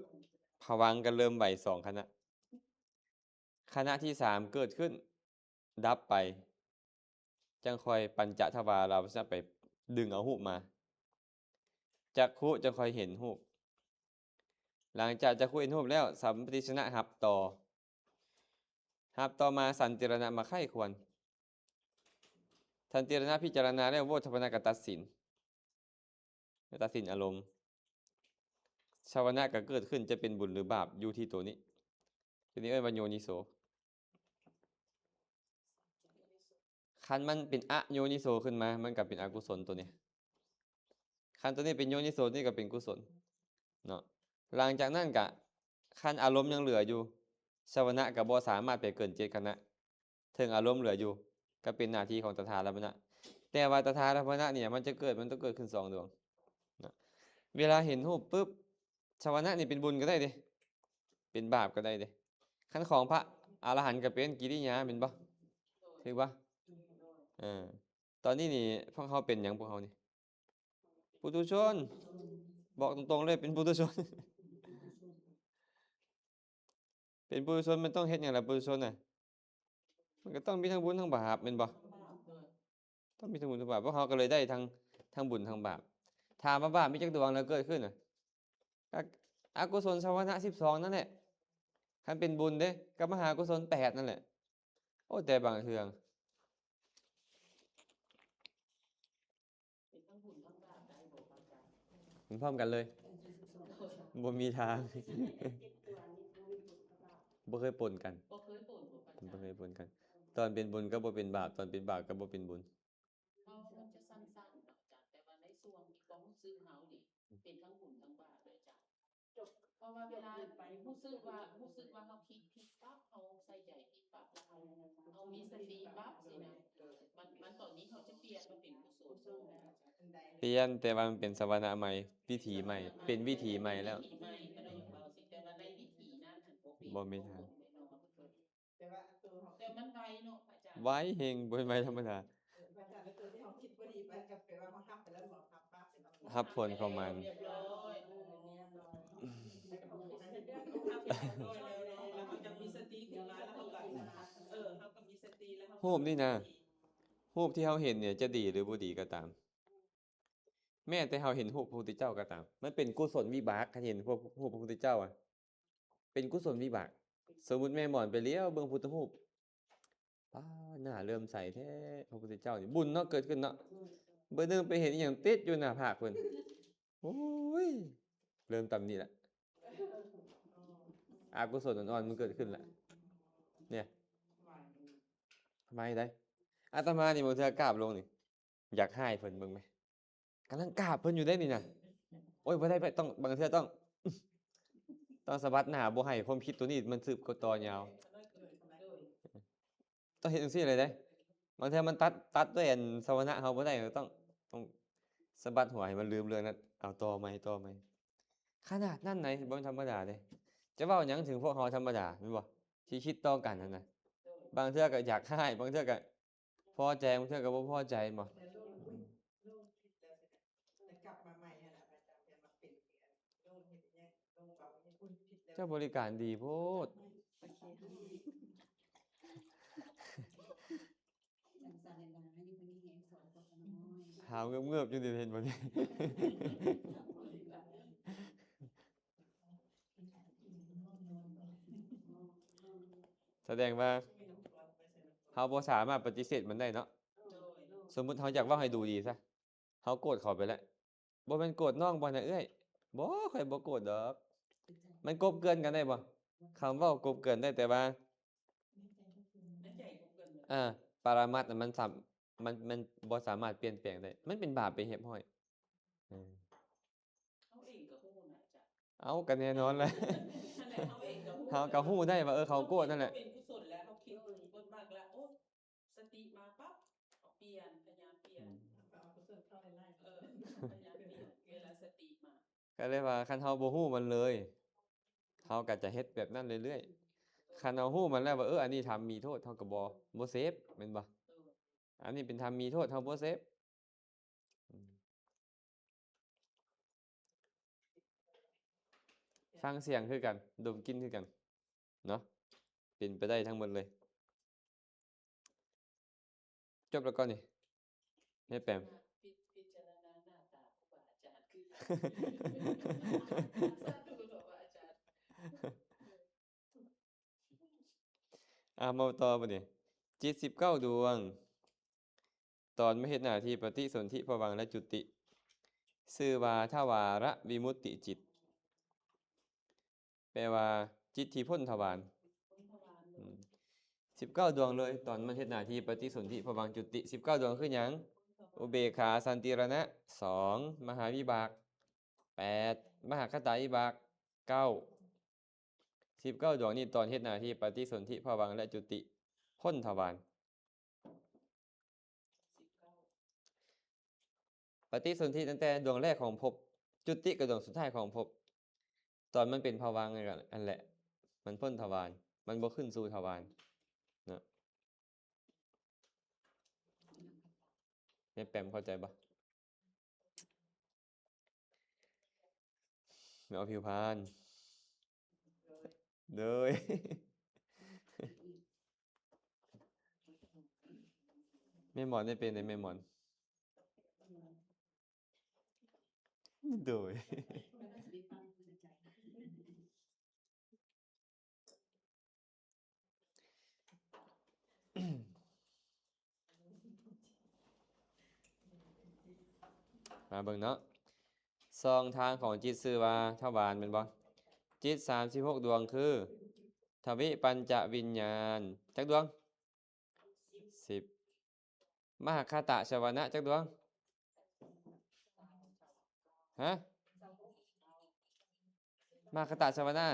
ຜະວັງກະເລີ່ມໄຫວສອງຄະນະ. ຄະນະທີສາມເກີດຂຶ້ນ ດັບໄປ ຈັ່ງຄ່ອຍປັນຈະທະວາລະວັດຊະນະໄປດຶງເອົາຮູບມາ. ຈັກຂຸຈັ່ງຄ່ອຍເຫັນຮູບ. ຫຼັງຈາກຈັກຂຸເຫັນຮູບແລ້ວ ສຳປະທິດສະນະຮັບຕໍ່. ຮັບຕໍ່ມາສັນຕິລະນະມາໄຂ້ຄວນ. ສັນຕິລະນະພິຈາລະນາແລ້ວ ໂວດທະປະນະກະຕັດສິນ. ກະຕັດສິນອາລົມ. ຊາວະນະກະເກີດຂຶ້ນ ຈະເປັນບຸນຫຼືບາບຢູ່ທີ່ໂຕນີ້. ໂຕນີ້ເອີ້ນວ່າໂຍນິໂສ. ຄັນມັນເປັນອະໂຍນິໂສຂຶ້ນມາ ມັນກະເປັນອະກຸສົນໂຕນີ້. ຄັນໂຕນີ້ເປັນໂຍນິໂສ ໂຕນີ້ກະເປັນກຸສົນເນາະ. ຫຼັງຈາກນັ້ນກະ ຄັນອາລົມຍັງເຫຼືອຢູ່ ຊາວະນະກະບໍ່ສາມາດໄປເກີນເຈັດຄະນະ. ເຖິງອາລົມເຫຼືອຢູ່ ກະເປັນໜ້າທີ່ຂອງຕະຖາລະມະນະ. ແຕ່ວ່າຕະຖາລະມະນະນີ້ ມັນຈະເກີດ ມັນຕ້ອງເກີດຂຶ້ນສອງດວງເນາະ. ເວລາເຫັນຮູບປຶບ ຊາວະນະນີ້ເປັນບຸນກະໄດ້ເດ້ ເປັນບາບກະໄດ້ເດ້. ຄັນຂອງພະອະລະຫັນກະເປັນກິລິຍາແມ່ນບໍ່? ຖືກບໍ່? ເອີ ຕອນນີ້ນີ້ພວກເຮົາເປັນຫຍັງ? ພວກເຮົານີ້ ປຸຖຸຊົນ. ບອກຕົງໆເລີຍ ເປັນປຸຖຸຊົນ. ເປັນປຸຖຸຊົນມັນຕ້ອງເຮັດຫຍັງລະ? ປຸຖຸຊົນນະ ມັນກະຕ້ອງມີທັງບຸນທັງບາບແມ່ນບໍ່? ຕ້ອງມີທັງບຸນທັງບາບ. ພວກເຮົາກະເລີຍໄດ້ທັງ ທັງບຸນທັງບາບ. ຖາມວ່າບາບມີຈັກດວງລະເກີດຂຶ້ນນະ? ອະ ອະກຸສົນຊາວະນະສິບສອງນັ້ນແຫຼະ. ຄັນເປັນບຸນເດ້ ກະມະຫາກຸສົນແປດນັ້ນແຫຼະ. ໂອ້ ແຕ່ບາງເທື່ອ ເປັນທັງບຸນທັງບາບໄດ້ບໍ່? ເປັນພ້ອມກັນເລີຍ ບໍ່ມີທາງ. ບໍ່ເຄີຍປົນກັນ ບໍ່ເຄີຍປົນກັນ. ຕອນເປັນບຸນກະບໍ່ເປັນບາບ ຕອນເປັນບາບກະບໍ່ເປັນບຸນ. ເພາະມັນຈະສັ້ນໆເນາະອາຈານ ແຕ່ວ່າໃນຊ່ວງທີ່ຄວາມຮູ້ສຶກເຮົານີ້ ເປັນທັງບຸນທັງບາບເລີຍອາຈານ. ເພາະວ່າເວລາຮູ້ສຶກວ່າ ຮູ້ສຶກວ່າເຮົາຄິດຜິດປັບ ເຮົາໃສ່ໃຈຜິດປັບ ແລ້ວເຮົາ ເຮົາມີສະຕິປັບຊີ້ນະ ມັນ ມັນຕອນນີ້ເຮົາຈະປ່ຽນມາເປັນກຸສົນ. ປ່ຽນ ແຕ່ວ່າມັນເປັນຊາວະນະໃໝ່ ວິຖີໃໝ່ ເປັນວິຖີໃໝ່ແລ້ວ. ວິຖີໃໝ່ ແຕ່ວ່າໃນວິຖີນັ້ນຫັ້ນບໍ່ເປັນ ບໍ່ມີທາງ. ແຕ່ວ່າໂຕເຮົາ ແຕ່ມັນໄວເນາະອາຈານ ໄວແຮງ ບໍ່ແມ່ນໄວທຳມະດາ. ເອີ ອາຈານ ແລ້ວໂຕທີ່ເຮົາຄິດບໍ່ດີໄປ ກະແປວ່າເຮົາຮັບໄປແລ້ວເນາະ ຮັບປັບ ຮັບຜົນຂອງມັນ. ເອີ ຮຽບຮ້ອຍ ແລ້ວເຮົາກະມີສະຕິຂຶ້ນມາ ແລ້ວເຮົາກະ ເອີ ເຮົາກະມີສະຕິ ແລ້ວເຮົາ ຮູບນີ້ນະ ຮູບທີ່ເຮົາເຫັນນີ້ຈະດີຫຼືບໍ່ດີກະຕາມ ແມ້ແຕ່ເຮົາເຫັນຮູບພະພຸດທະເຈົ້າກະຕາມ ມັນເປັນກຸສົນວິບາກ. ຄັນເຫັນຮູບພະພຸດທະເຈົ້າອະ ເປັນກຸສົນວິບາກ. ສົມມຸດແມ່ໝອນໄປຫຼຽວເບິ່ງພຸດທະຮູບ ປ້າ ໜ້າເຫຼື້ອມໃສແທ້ ພະພຸດທະເຈົ້ານີ້. ບຸນເນາະ ເກີດຂຶ້ນເນາະ. ບາດໜຶ່ງໄປເຫັນອີ່ຫຍັງຕິດຢູ່ໜ້າຜາກເພິ່ນ ໂອ້ຍ ເລີ່ມຕຳໜິລະ. ອະກຸສົນອ່ອນໆມັນເກີດຂຶ້ນລະ ເນຍ. ໄວໃດ໋ ອາດຕະມານີ້ບາງເທື່ອກາບລົງນີ້ ຢາກຮ້າຍເພິ່ນເບິ່ງແມ ກຳລັງກາບເພິ່ນຢູ່ເດ້ນີ້ນະ. ໂອ້ຍ ບໍ່ໄດ້ ຕ້ອງ ບາງເທື່ອຕ້ອງ ຕ້ອງສະບັດໜ້າ ບໍ່ໃຫ້ຄວາມຄິດໂຕນີ້ມັນສືບຕໍ່ຍາວ. ຕ້ອງເຮັດຈັ່ງຊີ້ເລີຍເດ້. ບາງເທື່ອມັນຕັດ ຕັດດ້ວຍອັນຊາວະນະເຮົາບໍ່ໄດ້ ຕ້ອງ ຕ້ອງສະບັດຫົວໃຫ້ມັນລືມເລື່ອງນັ້ນ ເອົາຕໍ່ໃໝ່ ຕໍ່ໃໝ່. ຂະໜາດນັ້ນໃດ໋ ບໍ່ແມ່ນທຳມະດາເດ້. ຈະເວົ້າຫຍັງເຖິງພວກເຮົາທຳມະດາ ແມ່ນບໍ່ ທີ່ຄິດຕໍ່ກັນຫັ້ນນະ. ບາງເທື່ອກະຢາກຮ້າຍ ບາງເທື່ອກະ ພໍໃຈ ບາງເທື່ອກະບໍ່ພໍໃຈ ແມ່ນບໍ່? ເຈົ້າບໍລິການດີໂພດ. ຫາວເງີບໆຢູ່ນີ້ ເຫັນບໍ່ນີ້? ສະແດງວ່າເຮົາບໍ່ສາມາດປະຕິເສດມັນໄດ້ເນາະ. ສົມມຸດເຮົາຢາກເວົ້າໃຫ້ດູດີຊະ ເຮົາໂກດເຂົາໄປແລ້ວ. ບໍ່ແມ່ນໂກດນ້ອງບໍ່ນະເອື້ອຍ? ບໍ່ ຂ້ອຍບໍ່ໂກດດອກ. ມັນກົບເກື່ອນກັນໄດ້ບໍ່? ຄຳເວົ້າກົບເກື່ອນໄດ້ ແຕ່ວ່າ ອາ ປະລະມັດນະ ມັນສາ ມັນ ມັນບໍ່ສາມາດປ່ຽນແປງໄດ້. ມັນເປັນບາບໄປຮຽບຮ້ອຍ. ເອີ ເຮົາເອງກະຮູ້ນະອາຈານ. ເອົ້າ ກະແນ່ນອນແຫຼະ. ຫັ້ນແຫຼະ ເຮົາເອງກະຮູ້ ເຮົາກະຮູ້ໄດ້ວ່າ ເອີ ເຂົາໂກດຫັ້ນແຫຼະ. ເຮົາເປັນກຸສົນແລ້ວ ເຮົາຄິດ ເອີ ບົດມາກແລ້ວ ໂອ້ ສະຕິມາປັບ ເຮົາປ່ຽນ ພະຍາຍາມປ່ຽນ ອືມ ເອົາກຸສົນເຂົ້າຫຼາຍໆ ເອີ ພະຍາຍາມປ່ຽນ ເວລາສະຕິມາ. ກະເລີຍວ່າ ຄັນເຮົາບໍ່ຮູ້ມັນເລີຍ ເຮົາກະຈະເຮັດແບບນັ້ນເລື້ອຍ ຄັນເຮົາຮູ້ມັນແລ້ວວ່າ ເອີ ອັນນີ້ທຳມີໂທດ ເຮົາກໍບໍ່ ບໍ່ເສບ ແມ່ນບໍ່? ອັນນີ້ເປັນທຳມີໂທດ ເຮົາບໍ່ເສບ. ຟັງສຽງຄືກັນ ດົມກິ່ນຄືກັນເນາະ ເປັນໄປໄດ້ທັງໝົດເລີຍ. ຈົບແລ້ວກໍນີ້ ແມ່ແປມ. ອ່າ ມາຕໍ່ບັດນີ້ ຈິດສິບເກົ້າດວງ ຕອນມາເຮັດໜ້າທີ່ປະຕິສົນທິພະວັງ ແລະ ຈຸຕິ ຊື່ວ່າທວາລະວິມຸດຕິຈິດ ແປວ່າຈິດທີ່ພົ້ນທວານ. ອືມ ສິບເກົ້າດວງເລີຍ ຕອນມັນເຮັດໜ້າທີ່ປະຕິສົນທິພະວັງ ຈຸຕິ ສິບເກົ້າດວງຄືຫຍັງ? ອຸເບກຂາ ສັນຕິລະນະ ສອງ ມະຫາວິບາກ ແປດ ມະຫະຄະຕະວິບາກ ເກົ້າ. ສິບເກົ້າດວງນີ້ ຕອນເຮັດໜ້າທີ່ປະຕິສົນທິພະວັງ ແລະ ຈຸຕິ ພົ້ນທວານ. ປະຕິສົນທິຕັ້ງແຕ່ດວງແລກຂອງພົບ ຈຸຕິກໍດວງສຸດທ້າຍຂອງພົບ. ຕອນມັນເປັນພະວັງນັ້ນແຫຼະ ມັນພົ້ນທວານ ມັນບໍ່ຂຶ້ນສູ່ທວານເນາະ. ແມ່ແປມເຂົ້າໃຈບໍ່? ແມ່ອອກຜິວພັນ ໂດຍ ແມ່ໝອນໄດ້ເປັນໃດແມ່ໝອນ? ໂດຍ. ມາເບິ່ງເນາະ ຊ່ອງທາງຂອງຈິດຊື່ວ່າທວານແມ່ນບໍ່? ຈິດສາມສິບຫົກດວງຄື ທະວິປັນຈະວິນຍານ ຈັກດວງ? ສິບ. ມະຫະຄະຕະຊະວະນະຈັກດວງ? ຮະ? ມະຫະຄະຕະຊະວະນະ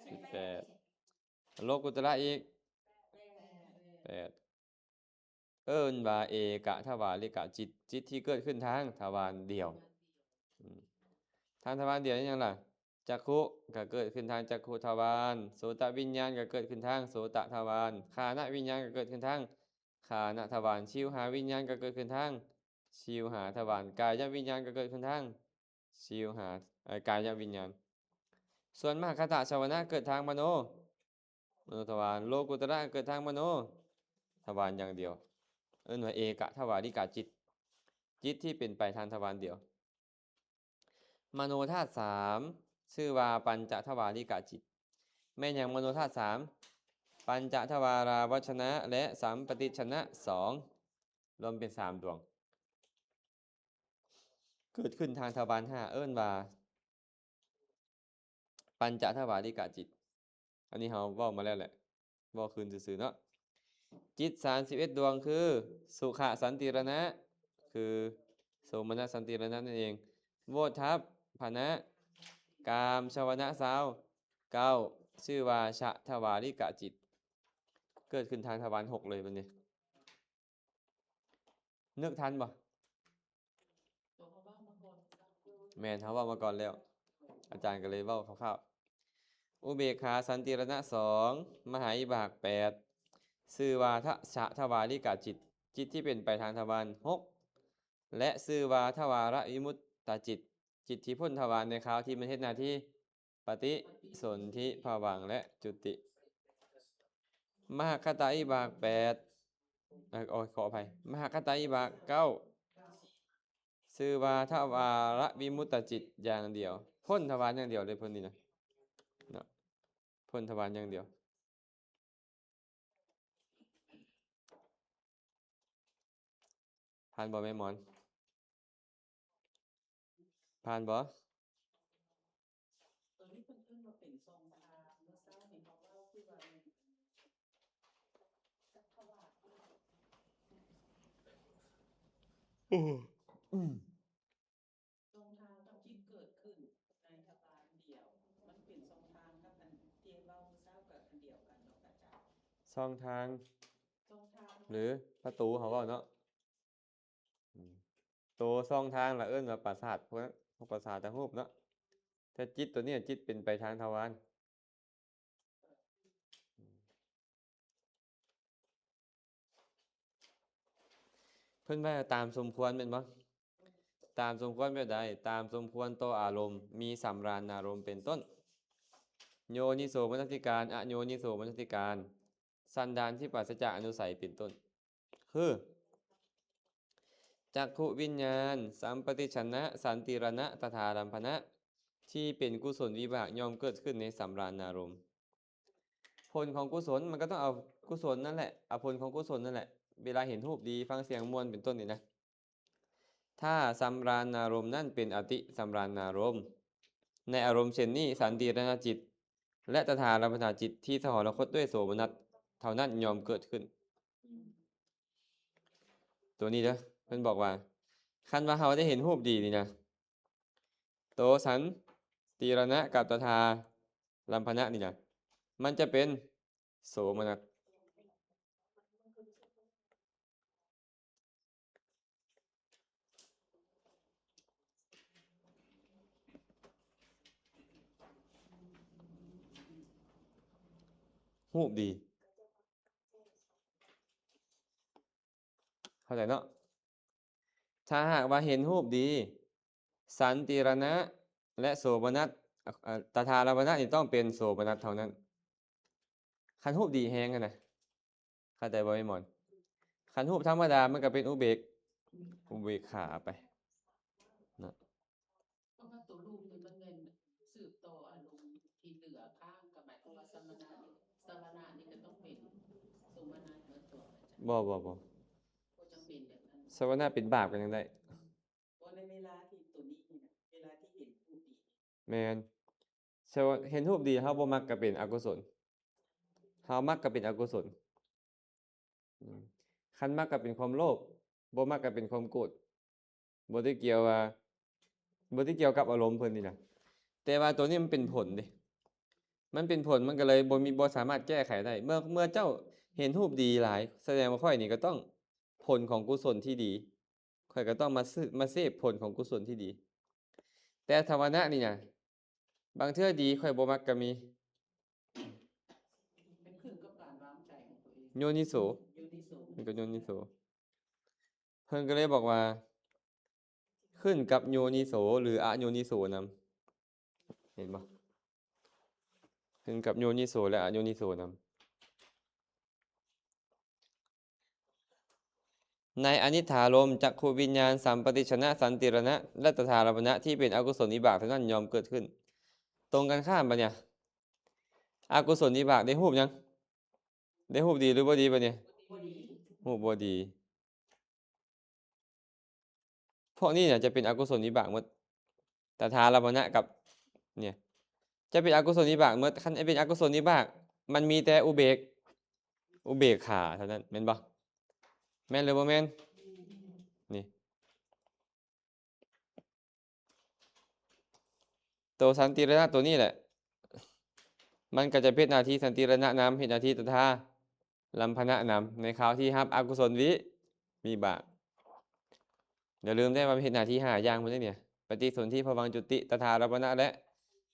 ສິບແປດ. ໂລກຸດຕະລະອີກ ແປດ. ເອີ້ນວ່າເອກະທະວາລິກະຈິດ ຈິດທີ່ເກີດຂຶ້ນທາງທະວານດຽວ. ອືມ ທາງທະວານດຽວນີ້ຫຍັງລະ? ຈັກຂຸກໍເກີດຂຶ້ນທາງຈັກຂຸທະວານ, ໂສຕະວິນຍານກໍເກີດຂຶ້ນທາງໂສຕະທະວານ, ຄານະວິນຍານກໍເກີດຂຶ້ນທາງຄານະທະວານ, ຊິວຫາວິນຍານກໍເກີດຂຶ້ນທາງຊິວຫາທະວານ, ກາຍະວິນຍານກໍເກີດຂຶ້ນທາງຊິວຫາ ເອີ ກາຍະວິນຍານ. ສ່ວນມະຫະຄະຕະຊະວະນະເກີດທາງມະໂນ ມະໂນທະວານ, ໂລກຸດຕະລະເກີດທາງມະໂນທະວານຢ່າງດຽວ, ເອີ້ນວ່າເອກະທະວາລິກະຈິດ, ຈິດທີ່ເປັນໄປທາງທະວານດຽວ. ມະໂນທາດສາມ ຊື່ວ່າປັນຈະທະວາລິກະຈິດ. ແມ່ນຫຍັງມະໂນທາດສາມ? ປັນຈະທະວາລາວັດຊະນະ ແລະ ສຳປະຕິດຊະນະສອງ ລວມເປັນສາມດວງ. ເກີດຂຶ້ນທາງທະວານຫ້າ ເອີ້ນວ່າປັນຈະທະວາລິກະຈິດ. ອັນນີ້ເຮົາເວົ້າມາແລ້ວແຫຼະ ເວົ້າຄືນຊື່ໆເນາະ. ຈິດສາມສິບເອັດດວງຄື ສຸຂະສັນຕິລະນະ ຄືໂສມະນັດສັນຕິລະນະນັ້ນເອງ, ໂວດທັບພະນະ, ກາມຊະວະນະຊາວເກົ້າ ຊື່ວ່າຊະທະວາລິກະຈິດ. ເກີດຂຶ້ນທາງທະວານຫົກເລີຍບັດນີ້. ນຶກທັນບໍ່? ແມ່ນ ເຮົາເວົ້າມາກ່ອນແລ້ວ ອາຈານກໍເລີຍເວົ້າຄ່າວໆ. ອຸເບກຂາສັນຕິລະນະສອງ ມະຫາວິບາກແປດ ຊື່ວ່າທະ ຊະທະວາລິກະຈິດ, ຈິດທີ່ເປັນໄປທາງທະວານຫົກ ແລະ ຊື່ວ່າທະວາລະວິມຸດຕະຈິດ, ຈິດທີ່ພົ້ນທະວານໃນຄາວທີ່ມັນເຮັດໜ້າທີ່ ປະຕິສົນທິພະວັງ ແລະ ຈຸຕິ. ມະຫະຄະຕະວິບາກແປດ ເອີ ຂໍອະໄພ ມະຫະຄະຕະວິບາກເກົ້າ ຊື່ວ່າທະວາລະວິມຸດຕະຈິດຢ່າງດຽວ, ພົ້ນທະວານຢ່າງດຽວເລີຍເພິ່ນນີ້ນະ ເນາະ ພົ້ນທະວານຢ່າງດຽວ. ຜ່ານບໍ່ແມ່ໝອນ? ຜ່ານບໍ່? ໂອ້ ອືມ. ຊ່ອງທາງກັບຈິດເກີດຂຶ້ນໃນທະວານດຽວ ມັນເປັນຊ່ອງທາງກັບອັນທີ່ເວົ້າມື້ເຊົ້າກໍອັນດຽວກັນເນາະອາຈານ. ຊ່ອງທາງ ຊ່ອງທາງ ຫຼື ປະຕູເຮົາເວົ້າເນາະ. ອືມ ໂຕຊ່ອງທາງລະເອີ້ນວ່າປະສາດ ພວກ ພວກປະສາດທາງຮູບເນາະ. ແຕ່ຈິດໂຕນີ້ ຈິດເປັນໄປທາງທະວານ. ເພິ່ນວ່າຕາມສົມຄວນແມ່ນບໍ່? ຕາມສົມຄວນແບບໃດ? ຕາມສົມຄວນຕໍ່ອາລົມ ມີສຳລານອາລົມເປັນຕົ້ນ ໂຍນິໂສມະນະສິການ ອະໂຍນິໂສມະນະສິການ ສັນດານທີ່ປາສະຈາກອະນຸໄສເປັນຕົ້ນ ຄື ຈັກຂຸວິນຍານ ສຳປະຕິດສະນະ ສັນຕິລະນະ ຕະທາລຳພະນະ ທີ່ເປັນກຸສົນວິບາກຍ່ອມເກີດຂຶ້ນໃນສຳລານອາລົມ. ຜົນຂອງກຸສົນ ມັນກໍຕ້ອງເອົາກຸສົນນັ້ນແຫຼະ ເອົາຜົນຂອງກຸສົນນັ້ນແຫຼະ ເວລາເຫັນຮູບດີ ຟັງສຽງມ່ວນເປັນຕົ້ນນີ້ນະ. ຖ້າສຳລານອາລົມນັ້ນເປັນອະຕິສຳລານອາລົມ ໃນອາລົມເຊັ່ນນີ້ ສັນຕິລະນະຈິດ ແລະ ຕະທາລຳພະນະຈິດທີ່ສະຫອນນະຄົດດ້ວຍໂສມະນັດເທົ່ານັ້ນຍ່ອມເກີດຂຶ້ນ. ຕົວນີ້ເດີ ເພິ່ນບອກວ່າ ຄັນວ່າເຮົາໄດ້ເຫັນຮູບດີນີ້ນະ ໂຕສັນຕິລະນະກັບຕະທາລຳພະນະນີ້ນະ ມັນຈະເປັນໂສມະນັດ. ຮູບດີ ເຂົ້າໃຈເນາະ? ຖ້າຫາກວ່າເຫັນຮູບດີ ສັນຕິລະນະ ແລະ ໂສມະນັດ ອາ ຕະທາລຳພະນະນີ້ຕ້ອງເປັນໂສມະນັດເທົ່ານັ້ນ ຄັນຮູບດີແຮງຫັ້ນນະ. ເຂົ້າໃຈບໍ່ແມ່ໝອນ? ຄັນຮູບທຳມະດາມັນກໍເປັນອຸເບກ ອຸເບກຂາໄປເນາະ. ເພາະວ່າຕົວຮູບນີ້ມັນແມ່ນສືບຕໍ່ອາລົມທີ່ເຫຼືອຄ້າງ ກໍໝາຍຄວາມວ່າສະມະນະ ສະມະນະນີ້ກໍຕ້ອງເປັນໂສມະນັດໝົດຕົວ. ບໍ່ ບໍ່ ບໍ່ ບໍ່ຈຳເປັນແບບນັ້ນ ສະມະນະເປັນບາບກໍຍັງໄດ້. ບໍ່ ໃນເວລາທີ່ຕົວນີ້ນີ້ນະ ເວລາທີ່ເຫັນຮູບດີ. ແມ່ນ ເຊັ່ນວ່າເຫັນຮູບດີ ເຮົາບໍ່ມັກກໍເປັນອະກຸສົນ ເຮົາມັກກໍເປັນອະກຸສົນ. ອືມ ຄັນມັກກໍເປັນຄວາມໂລບ ບໍ່ມັກກໍເປັນຄວາມໂກດ ບໍ່ໄດ້ກ່ຽວວ່າ ບໍ່ໄດ້ກ່ຽວກັບອາລົມເພິ່ນນີ້ນະ ແຕ່ວ່າຕົວນີ້ມັນເປັນຜົນເດ້ ມັນເປັນຜົນ ມັນກໍເລີຍບໍ່ມີ ບໍ່ສາມາດແກ້ໄຂໄດ້. ເມື່ອ ເມື່ອເຈົ້າເຫັນຮູບດີຫຼາຍ ສະແດງວ່າຂ້ອຍນີ້ກໍຕ້ອງ ຜົນຂອງກຸສົນທີ່ດີ ຂ້ອຍກໍຕ້ອງມາ ມາເສບຜົນຂອງກຸສົນທີ່ດີ. ແຕ່ສະມະນະນີ້ນະ ບາງເທື່ອດີ ຂ້ອຍບໍ່ມັກກໍມີ. ໂຍນິໂສ ໂຍນິໂສ ມັນກໍໂຍນິໂສ ເພິ່ນກໍເລີຍບອກວ່າ ຂຶ້ນກັບໂຍນິໂສ ຫຼື ອະໂຍນິໂສນຳ ເຫັນບໍ່? ຂຶ້ນກັບໂຍນິໂສ ແລະ ອະໂຍນິໂສນຳ. ໃນອະນິດຖາລົມ ຈັກຂຸວິນຍານ ສຳປະຕິດສະນະ ສັນຕິລະນະ ແລະ ຕະທາລຳພະນະ ທີ່ເປັນອະກຸສົນວິບາກເທົ່ານັ້ນຍ່ອມເກີດຂຶ້ນ. ຕົງກັນຂ້າມບັດນີ້ ອະກຸສົນວິບາກໄດ້ຮູບຫຍັງ? ໄດ້ຮູບດີ ຫຼື ບໍ່ດີບັດນີ້? ຮູບບໍ່ດີ. ພວກນີ້ນະຈະເປັນອະກຸສົນວິບາກໝົດ ຕະທາລຳພະນະກັບ ນີ້ ຈະເປັນອະກຸສົນວິບາກໝົດ. ຄັນເປັນອະກຸສົນວິບາກ ມັນມີແຕ່ອຸເບກ ອຸເບກຂາເທົ່ານັ້ນ ແມ່ນບໍ່? ແມ່ນ ຫຼື ບໍ່ແມ່ນ? ນີ້ ໂຕສັນຕິລະນະໂຕນີ້ແຫຼະ ມັນກໍຈະເຮັດໜ້າທີ່ສັນຕິລະນະນຳ ເຮັດໜ້າທີ່ຕະທາລຳພະນະນຳ ໃນຄາວທີ່ຮັບອະກຸສົນວິ ວິບາກ. ຢ່າລືມເດ້ວ່າເຮັດໜ້າທີ່ຫ້າຢ່າງພຸ້ນເດ້ນີ້ ປະຕິສົນທິ ພະວັງຈຸຕິ ຕະທາລຳພະນະ ແລະ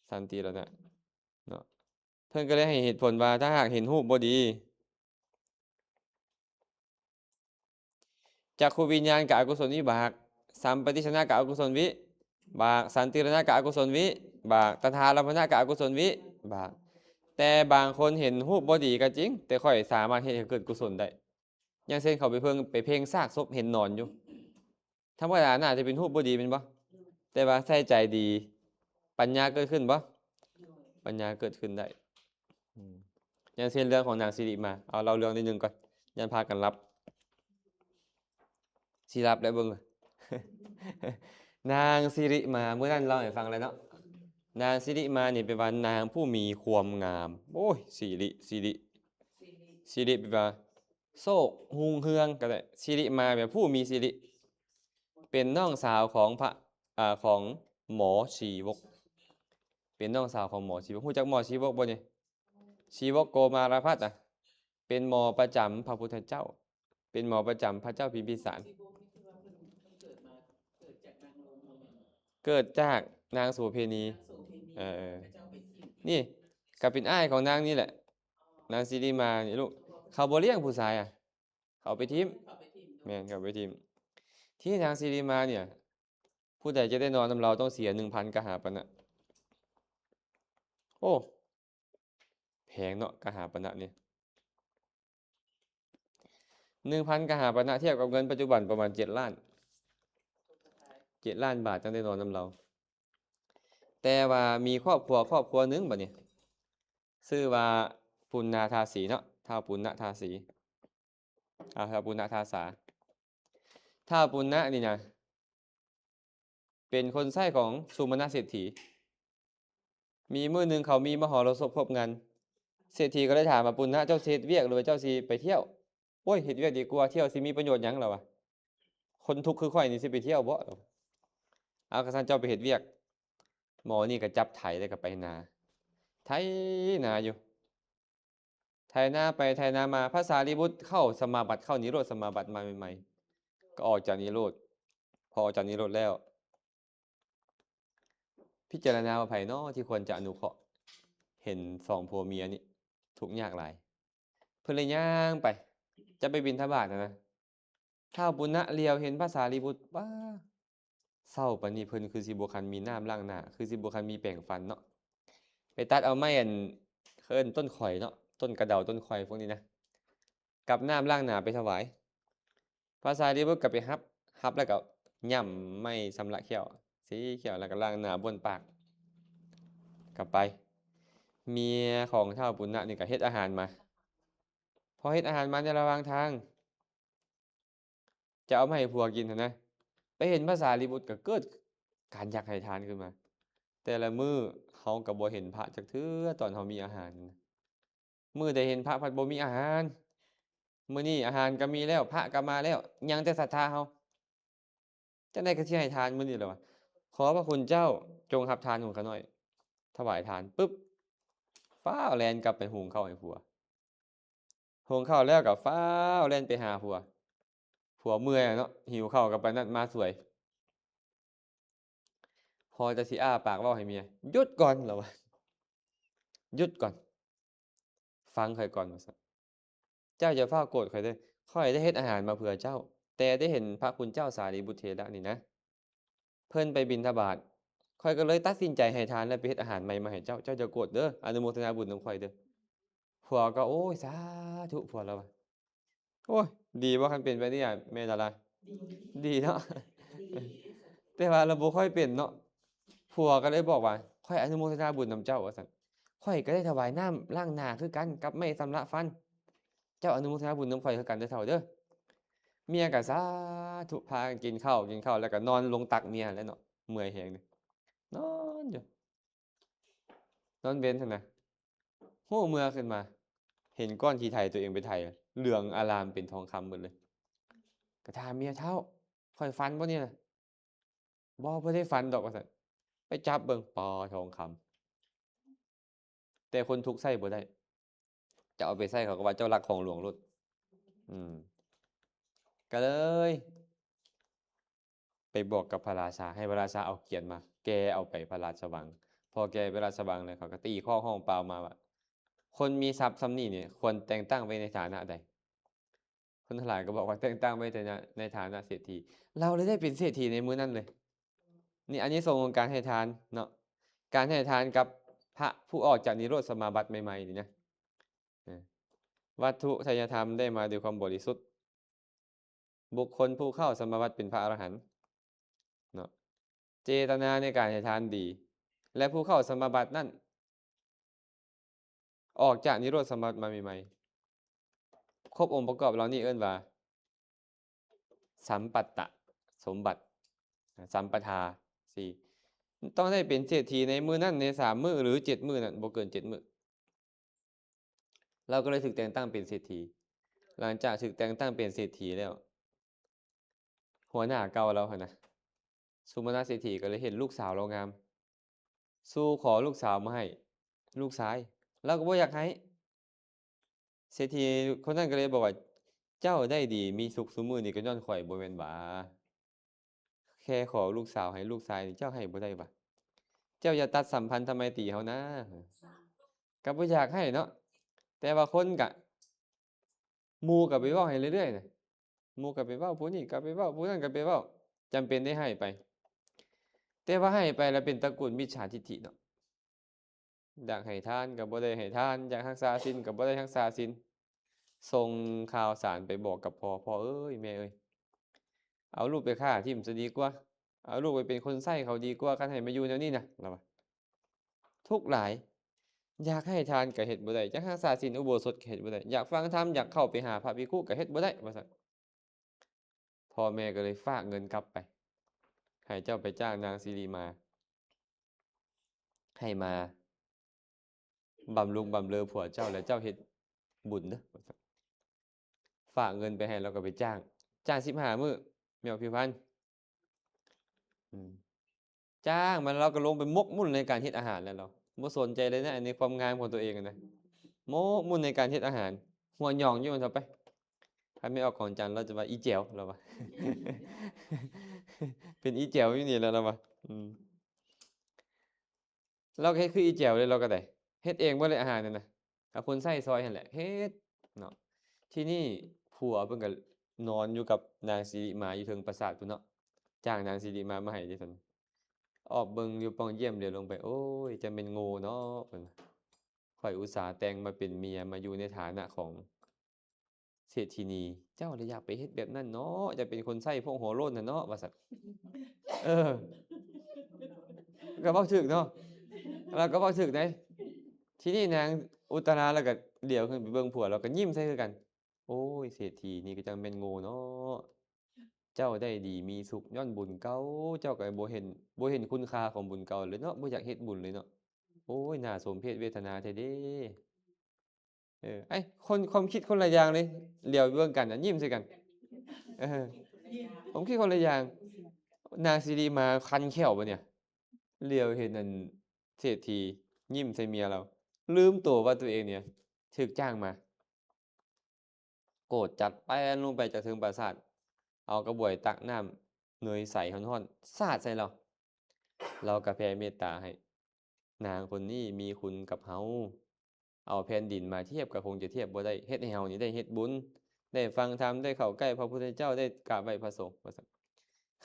ສັນຕິລະນະເນາະ. ເພິ່ນກໍເລີຍໃຫ້ເຫດຜົນວ່າ ຖ້າຫາກເຫັນຮູບບໍ່ດີ ຈັກຂຸວິນຍານກະອະກຸສົນວິບາກ, ສຳປະຕິດສະນະກະອະກຸສົນວິບາກ, ສັນຕິລະນະກະອະກຸສົນວິບາກ, ຕະທາລຳພະນະກະອະກຸສົນວິບາກ. ແຕ່ບາງຄົນເຫັນຮູບບໍ່ດີກໍຈິງ, ແຕ່ຂ້ອຍສາມາດເຮັດໃຫ້ເກີດກຸສົນໄດ້. ຢ່າງເຊັ່ນ ເຂົາໄປເພິ່ງ, ໄປເພັ່ງຊາກສົບເຫັນນອນຢູ່. ທຳມະດາໜ້າຈະເປັນຮູບບໍ່ດີແມ່ນບໍ່? ແຕ່ວ່າໃສ່ໃຈດີ ປັນຍາເກີດຂຶ້ນບໍ່? ປັນຍາເກີດຂຶ້ນໄດ້. ອືມ ຢ່າງເຊັ່ນເລື່ອງຂອງນາງສິລິມາ, ເອົາເລົ່າເລື່ອງນິດໜຶ່ງກ່ອນ ຢ້ານພາກັນຫຼັບ. ຊິຫຼັບແລ້ວເບິ່ງ. ນາງສິລິມາ ມື້ນັ້ນເລົ່າໃຫ້ຟັງແລ້ວເນາະ. ນາງສິລິມານີ້ແປວ່ານາງຜູ້ມີຄວາມງາມ. ໂອ້ຍ ສິລິ ສິລິ ສິລິແປວ່າ ໂຊກຮຸ່ງເຮືອງກໍໄດ້. ສິລິມາແປວ່າຜູ້ມີສິລິ. ເປັນນ້ອງສາວຂອງພະ ອາ ຂອງໝໍຊີວົກ. ເປັນນ້ອງສາວຂອງໝໍຊີວົກ. ຮູ້ຈັກໝໍຊີວົກບໍ່ນີ້? ຊີວົກໂກມາລະພັດນະ ເປັນໝໍປະຈຳພະພຸດທະເຈົ້າ. ເປັນໝໍປະຈຳພະເຈົ້າພິມພິສານ. ເກີດຈາກນາງໂສເພນີ. ເອີ ນີ້ກໍເປັນອ້າຍຂອງນາງນີ້ແຫຼະ. ນາງສິລິມານີ້ລູກ ເຂົາບໍ່ລ້ຽງຜູ້ຊາຍອະ. ເຂົາໄປຖິ້ມ. ແມ່ນ ເຂົາໄປຖິ້ມ. ທີ່ນາງສິລິມາເນ່ຍ ຜູ້ໃດຈະໄດ້ນອນນຳລາວຕ້ອງເສຍໜຶ່ງພັນກະຫາປະນະ. ໂອ້ ແພງເນາະ ກະຫາປະນະນີ້. ໜຶ່ງພັນກະຫາປະນະ ທຽບກັບເງິນປັດຈຸບັນປະມານເຈັດລ້ານ ເຈັດລ້ານບາດ ຈັ່ງໄດ້ນອນນຳລາວ. ແຕ່ວ່າມີຄອບຄົວ ຄອບຄົວໜຶ່ງບັດນີ້ ຊື່ວ່າປຸນນາທາສີເນາະ ທ້າວປຸນນະທາສີ ອາ ທ້າວປຸນນະທາສາ. ທ້າວປຸນນະນີ້ນະ ເປັນຄົນໃຊ້ຂອງສຸມະນະເສດຖີ. ມີມື້ໜຶ່ງເຂົາມີມະຫອລະສົບຄົບງານ ເສດຖີກໍເລີຍຖາມວ່າ ປຸນນະ ເຈົ້າຊິເຮັດວຽກ ຫຼືວ່າເຈົ້າຊິໄປທ່ຽວ? ໂອ້ຍ ເຮັດວຽກດີກວ່າ ທ່ຽວຊິມີປະໂຫຍດຫຍັງ ລາວວ່າ. ຄົນທຸກຄືຂ້ອຍນີ້ຊິໄປທ່ຽວບໍ່? ເອົາ ຄັນຊັ້ນເຈົ້າໄປເຮັດວຽກ. ໝໍນີ້ກໍຈັບໄຖແລ້ວກໍໄປນາ ໄຖນາຢູ່ ໄຖນາໄປໄຖນາມາ ພະສາລີບຸດເຂົ້າສະມາບັດ ເຂົ້ານິໂຣດສະມາບັດມາໃໝ່ໆ ກໍອອກຈາກນິໂຣດ. ພໍອອກຈາກນິໂຣດແລ້ວ ພິຈາລະນາວ່າໃຜນໍທີ່ຄວນຈະອະນຸເຄາະ ເຫັນສອງຜົວເມຍນີ້ທຸກຍາກຫຼາຍ ເພິ່ນເລີຍຍ່າງໄປ ຈະໄປບິນທະບາດຫັ້ນນະ. ທ້າວປຸນນະຫຼຽວເຫັນພະສາລີບຸດ ປ້າ ເຊົາປານນີ້ເພິ່ນຄືຊິບໍ່ຄັນມີນ້ຳລ້າງໜ້າ ຄືຊິບໍ່ຄັນມີແປງຟັນເນາະ. ໄປຕັດເອົາໄມ້ອັນ ເອີ້ນຕົ້ນຂອຍເນາະ ຕົ້ນກະເດົາ ຕົ້ນຂອຍພວກນີ້ນະ ກັບນ້ຳລ້າງໜ້າໄປຖວາຍ. ພະສາລີບຸດກໍໄປຮັບ ຮັບແລ້ວກໍຫຍ້ຳໄມ້ຊຳລະແຂ້ວ ສີແຂ້ວ ແລ້ວກໍລ້າງໜ້າບ້ວນປາກ ກໍໄປ. ເມຍຂອງທ້າວປຸນນະນີ້ກໍເຮັດອາຫານມາ. ພໍເຮັດອາຫານມາໃນລະຫວ່າງທາງ ຈະເອົາມາໃຫ້ຜົວກິນຫັ້ນນະ ໄປເຫັນພະສາລີບຸດກໍເກີດການຢາກໃຫ້ທານຂຶ້ນມາ. ແຕ່ລະມື້ເຮົາກໍບໍ່ເຫັນພະຈັກເທື່ອ ຕອນເຮົາມີອາຫານ. ມື້ໃດເຫັນພະພັດບໍ່ມີອາຫານ. ມື້ນີ້ອາຫານກໍມີແລ້ວ ພະກໍມາແລ້ວ ຍັງແຕ່ສັດທາເຮົາ. ຈັ່ງໃດກໍຊິໃຫ້ທານມື້ນີ້ແຫຼະວ່າ ຂໍພະຄຸນເຈົ້າຈົ່ງຮັບທານຂອງຂ້ານ້ອຍ. ຖວາຍທານປຶບ ຟ້າວແລ່ນກັບໄປຫຸງເຂົ້າໃຫ້ຜົວ. ຫຸງເຂົ້າແລ້ວກໍຟ້າວແລ່ນໄປຫາຜົວ. ຜົວເມື່ອຍເນາະ ຫິວເຂົ້າກໍປານນັ້ນມາສວຍ. ພໍຈະຊິອ້າປາກເວົ້າໃຫ້ເມຍ ຢຸດກ່ອນ ລາວວ່າ ຢຸດກ່ອນ ຟັງຂ້ອຍກ່ອນ ວ່າຊັ້ນ. ເຈົ້າຢ່າຟ້າວໂກດຂ້ອຍເດີ້ ຂ້ອຍໄດ້ເຮັດອາຫານມາເພື່ອເຈົ້າ ແຕ່ໄດ້ເຫັນພະຄຸນເຈົ້າສາລີບຸດເຖລະນີ້ນະ ເພິ່ນໄປບິນທະບາດ ຂ້ອຍກໍເລີຍຕັດສິນໃຈໃຫ້ທານ ແລະ ໄປເຮັດອາຫານໃໝ່ມາໃຫ້ເຈົ້າ. ເຈົ້າຢ່າໂກດເດີ້ ອະນຸໂມທະນາບຸນນຳຂ້ອຍເດີ້. ຜົວກໍ ໂອ້ຍ ສາທຸ ຜົວລາວວ່າ. ໂອ້ຍ ດີບໍ່ ຄັນເປັນແບບນີ້ອະ ແມ່ດາລາ? ດີເນາະ ແຕ່ວ່າລາວບໍ່ຄ່ອຍເປັນເນາະ. ຜົວກໍເລີຍບອກວ່າ ຂ້ອຍອະນຸໂມທະນາບຸນນຳເຈົ້າ ວ່າຊັ້ນ. ຂ້ອຍກໍໄດ້ຖວາຍນ້ຳລ້າງໜ້າຄືກັນກັບໄມ້ຊຳລະຟັນ. ເຈົ້າອະນຸໂມທະນາບຸນນຳຂ້ອຍຄືກັນເດີ້ ເຖົ້າເດີ້. ເມຍກໍສາທຸ ພາກັນກິນເຂົ້າ ກິນເຂົ້າແລ້ວກໍນອນລົງຕັກເມຍຫັ້ນແຫຼະເນາະ ເມື່ອຍແຮງເດ້ ນອນຢູ່ ນອນເວັນຫັ້ນນະ. ຮູ້ເມື່ອຂຶ້ນມາ ເຫັນກ້ອນຂີ້ໄຖຕົວເອງໄປໄຖ ເຫຼືອງອາລາມເປັນທອງຄຳໝົດເລີຍ. ກໍຖາມເມຍ ເຖົ້າ ຂ້ອຍຝັນບໍ່ນີ້ນະ? ບໍ່ ບໍ່ໄດ້ຝັນດອກ ວ່າຊັ້ນ. ໄປຈັບເບິ່ງ ປໍ ທອງຄຳ. ແຕ່ຄົນທຸກໃຊ້ບໍ່ໄດ້ ເຈົ້າເອົາໄປໃຊ້ ເຂົາກໍວ່າເຈົ້າລັກຂອງຫຼວງໂລດ. ອືມ ກໍເລີຍໄປບອກກັບພະລາຊາ ໃຫ້ພະລາຊາເອົາກຽນມາແກ່ເອົາໄປພະລາຊະວັງ. ພໍແກ່ໄປລາຊະວັງແລ້ວ ເຂົາກໍຕີຄ້ອງຮ້ອງປ່າວມາວ່າ ຄົນມີຊັບສ່ຳນີ້ນີ້ ຄວນແຕ່ງຕັ້ງໄວ້ໃນຖານະໃດ? ຄົນທັງຫຼາຍກໍບອກວ່າແຕ່ງຕັ້ງໄວ້ໃນ ໃນຖານະເສດຖີ. ລາວເລີຍໄດ້ເປັນເສດຖີໃນມື້ນັ້ນເລີຍ. ນີ້ອານິສົງຂອງການໃຫ້ທານເນາະ ການໃຫ້ທານກັບພະຜູ້ອອກຈາກນິໂຣດສະມາບັດໃໝ່ໆນີ້ນະ. ວັດຖຸໄທຍະທຳໄດ້ມາດ້ວຍຄວາມບໍລິສຸດ. ບຸກຄົນຜູ້ເຂົ້າສະມາບັດເປັນພະອະລະຫັນເນາະ ເຈຕະນາໃນການໃຫ້ທານດີ ແລະ ຜູ້ເຂົ້າສະມາບັດນັ້ນ ອອກຈາກນິໂຣດສະມາບັດມາໃໝ່ໆ. ຄົບອົງປະກອບເຫຼົ່ານີ້ເອີ້ນວ່າ ສຳປັດຕະສົມບັດ ສຳປະທາ ສີ່ ຕ້ອງໄດ້ເປັນເສດຖີໃນມື້ນັ້ນ ໃນສາມມື້ ຫຼື ເຈັດມື້ນັ້ນ ບໍ່ເກີນເຈັດມື້. ລາວກໍເລີຍຖືກແຕ່ງຕັ້ງເປັນເສດຖີ. ຫຼັງຈາກຖືກແຕ່ງຕັ້ງເປັນເສດຖີແລ້ວ ຫົວໜ້າເກົ່າລາວຫັ້ນນະ ສຸມະນະເສດຖີ ກໍເລີຍເຫັນລູກສາວລາວງາມ ສູ່ຂໍລູກສາວມາໃຫ້ລູກຊາຍ ລາວກໍບໍ່ຢາກໃຫ້. ເສດຖີຄົນນັ້ນກໍເລີຍບອກວ່າ ເຈົ້າໄດ້ດີມີສຸກຊຸມື້ນີ້ກໍຍ້ອນຂ້ອຍບໍ່ແມ່ນຫວາ? ແຄ່ຂໍລູກສາວໃຫ້ລູກຊາຍນີ້ ເຈົ້າໃຫ້ບໍ່ໄດ້ຫວາ? ເຈົ້າຢ່າຕັດສຳພັນທຳໄມຕີເຮົານາ. ກໍບໍ່ຢາກໃຫ້ເນາະ ແຕ່ວ່າຄົນກະ ໝູ່ກໍໄປເວົ້າໃຫ້ເລື້ອຍໆນະ ໝູ່ກໍໄປເວົ້າ ຜູ້ນີ້ກໍໄປເວົ້າ ຜູ້ນັ້ນກໍໄປເວົ້າ ຈຳເປັນໄດ້ໃຫ້ໄປ. ແຕ່ວ່າໃຫ້ໄປແລ້ວເປັນຕະກູນມິດສາທິດຖິເນາະ ຢາກໃຫ້ທານກໍບໍ່ໄດ້ໃຫ້ທານ ຢາກຮັກສາສິນກໍບໍ່ໄດ້ຮັກສາສິນ. ສົ່ງຂ່າວສານໄປບອກກັບພໍ່ ພໍ່ເອີຍ ແມ່ເອີຍ ເອົາລູກໄປຂ້າຖິ້ມຊະດີກວ່າ ເອົາລູກໄປເປັນຄົນໃຊ້ເຂົາດີກວ່າ ຄັນໃຫ້ມາຢູ່ແນວນີ້ນະ ລາວວ່າ ທຸກຫຼາຍ ຢາກໃຫ້ທານກໍເຮັດບໍ່ໄດ້ ຢາກຮັກສາສິນອຸໂບສົດກໍເຮັດບໍ່ໄດ້ ຢາກຟັງທຳ ຢາກເຂົ້າໄປຫາພະພິກຂຸກໍເຮັດບໍ່ໄດ້ ວ່າຊັ້ນ. ພໍ່ແມ່ກໍເລີຍຝາກເງິນກັບໄປ ໃຫ້ເຈົ້າໄປຈ້າງນາງສິລິມາ ໃຫ້ມາບຳລຸງບຳເລີຜົວເຈົ້າ ແລ້ວເຈົ້າເຮັດບຸນເດີ ວ່າຊັ້ນ. ຝາກເງິນໄປໃຫ້ ແລ້ວກໍໄປຈ້າງ ຈ້າງສິບຫ້າມື້ ແມ່ນບໍ່ ພິວພັນ? ອືມ ຈ້າງມາ ລາວກໍລົງໄປໝົກໝຸ່ນໃນການເຮັດອາຫານແລ້ວ ລາວບໍ່ສົນໃຈເລີຍນະ ໃນຄວາມງາມຂອງຕົວເອງນະ ໝົກໝຸ່ນໃນການເຮັດອາຫານ ຫົວຫຍອງຢູ່ເທົ່າໄປ. ຄັນແມ່ອອກຂອງຈັນ ລາວຈະວ່າ ອີແຈວ ລາວວ່າ ເປັນອີແຈວຢູ່ນີ້ແຫຼະ ລາວວ່າ ອືມ ລາວກໍເຮັດຄືອີແຈວເລີຍ ລາວກໍໄດ້ເຮັດເອງເບິດເລີຍອາຫານນັ້ນນະ ເອົາຄົນໃຊ້ຊ່ອຍຫັ້ນແຫຼະເຮັດເນາະ. ທີນີ້ຜົວເພິ່ນກໍນອນຢູ່ກັບນາງສິລິມາຢູ່ເທິງປາສາດພຸ້ນເນາະ ຈ້າງນາງສິລິມາມາໃຫ້ເດ້ຊັ້ນ. ອອບເບິ່ງຢູ່ປ່ອງຢ້ຽມ ຫຼຽວລົງໄປ ໂອ້ຍ ຈະແມ່ນໂງ່ເນາະ ເພິ່ນວ່າ ຂ້ອຍອຸດສາແຕ່ງມາເປັນເມຍ ມາຢູ່ໃນຖານະຂອງເສດຖີນີ ເຈົ້າລະຢາກໄປເຮັດແບບນັ້ນເນາະ ຢາກເປັນຄົນໃຊ້ພວກຫົວໂລ້ນຫັ້ນເນາະ ວ່າຊັ້ນ. ເອີ ກໍເວົ້າຖືກເນາະ ລາວກໍເວົ້າຖືກເດ້. ທີນີ້ນາງອຸດຕະລາລາວກໍຫຼຽວຂຶ້ນໄປເບິ່ງຜົວ ລາວກໍຍິ້ມໃສ່ຄືກັນ. ໂອ້ຍ ເສດຖີນີ້ກໍຈັ່ງແມ່ນໂງ່ເນາະ ເຈົ້າໄດ້ດີມີສຸກຍ້ອນບຸນເກົ່າ ເຈົ້າກໍບໍ່ເຫັນ ບໍ່ເຫັນຄຸນຄ່າຂອງບຸນເກົ່າເລີຍເນາະ ບໍ່ຢາກເຮັດບຸນເລີຍເນາະ. ໂອ້ຍ ໜ້າສົມເພດເວທະນາແທ້ເດ້. ເອີ ໄອ້ ຄົນ ຄວາມຄິດຄົນລະຢ່າງເລີຍ ຫຼຽວເບິ່ງກັນ ຍິ້ມໃສ່ກັນ. ເອີ ຄວາມຄິດຄົນລະຢ່າງ. ນາງສິລິມາຄັນແຂ້ວບາດນີ້ ຫຼຽວເຫັນອັນເສດຖີຍິ້ມໃສ່ເມຍລາວ ລືມໂຕວ່າຕົວເອງນີ້ຖືກຈ້າງມາ. ໂກດຈັດ ແລ່ນລົງໄປຈາກເທິງປາສາດ ເອົາກະບວຍຕັກນ້ຳເນີຍໃສຮ້ອນໆ ສາດໃສ່ລາວ. ລາວກະແຜ່ເມດຕາໃຫ້. ນາງຄົນນີ້ມີຄຸນກັບເຮົາ ເອົາແຜ່ນດິນມາທຽບກໍຄົງຈະທຽບບໍ່ໄດ້ ເຮັດໃຫ້ເຮົານີ້ໄດ້ເຮັດບຸນ ໄດ້ຟັງທຳ ໄດ້ເຂົ້າໃກ້ພະພຸດທະເຈົ້າ ໄດ້ກາບໄຫວ້ພະສົງ ວ່າຊັ້ນ.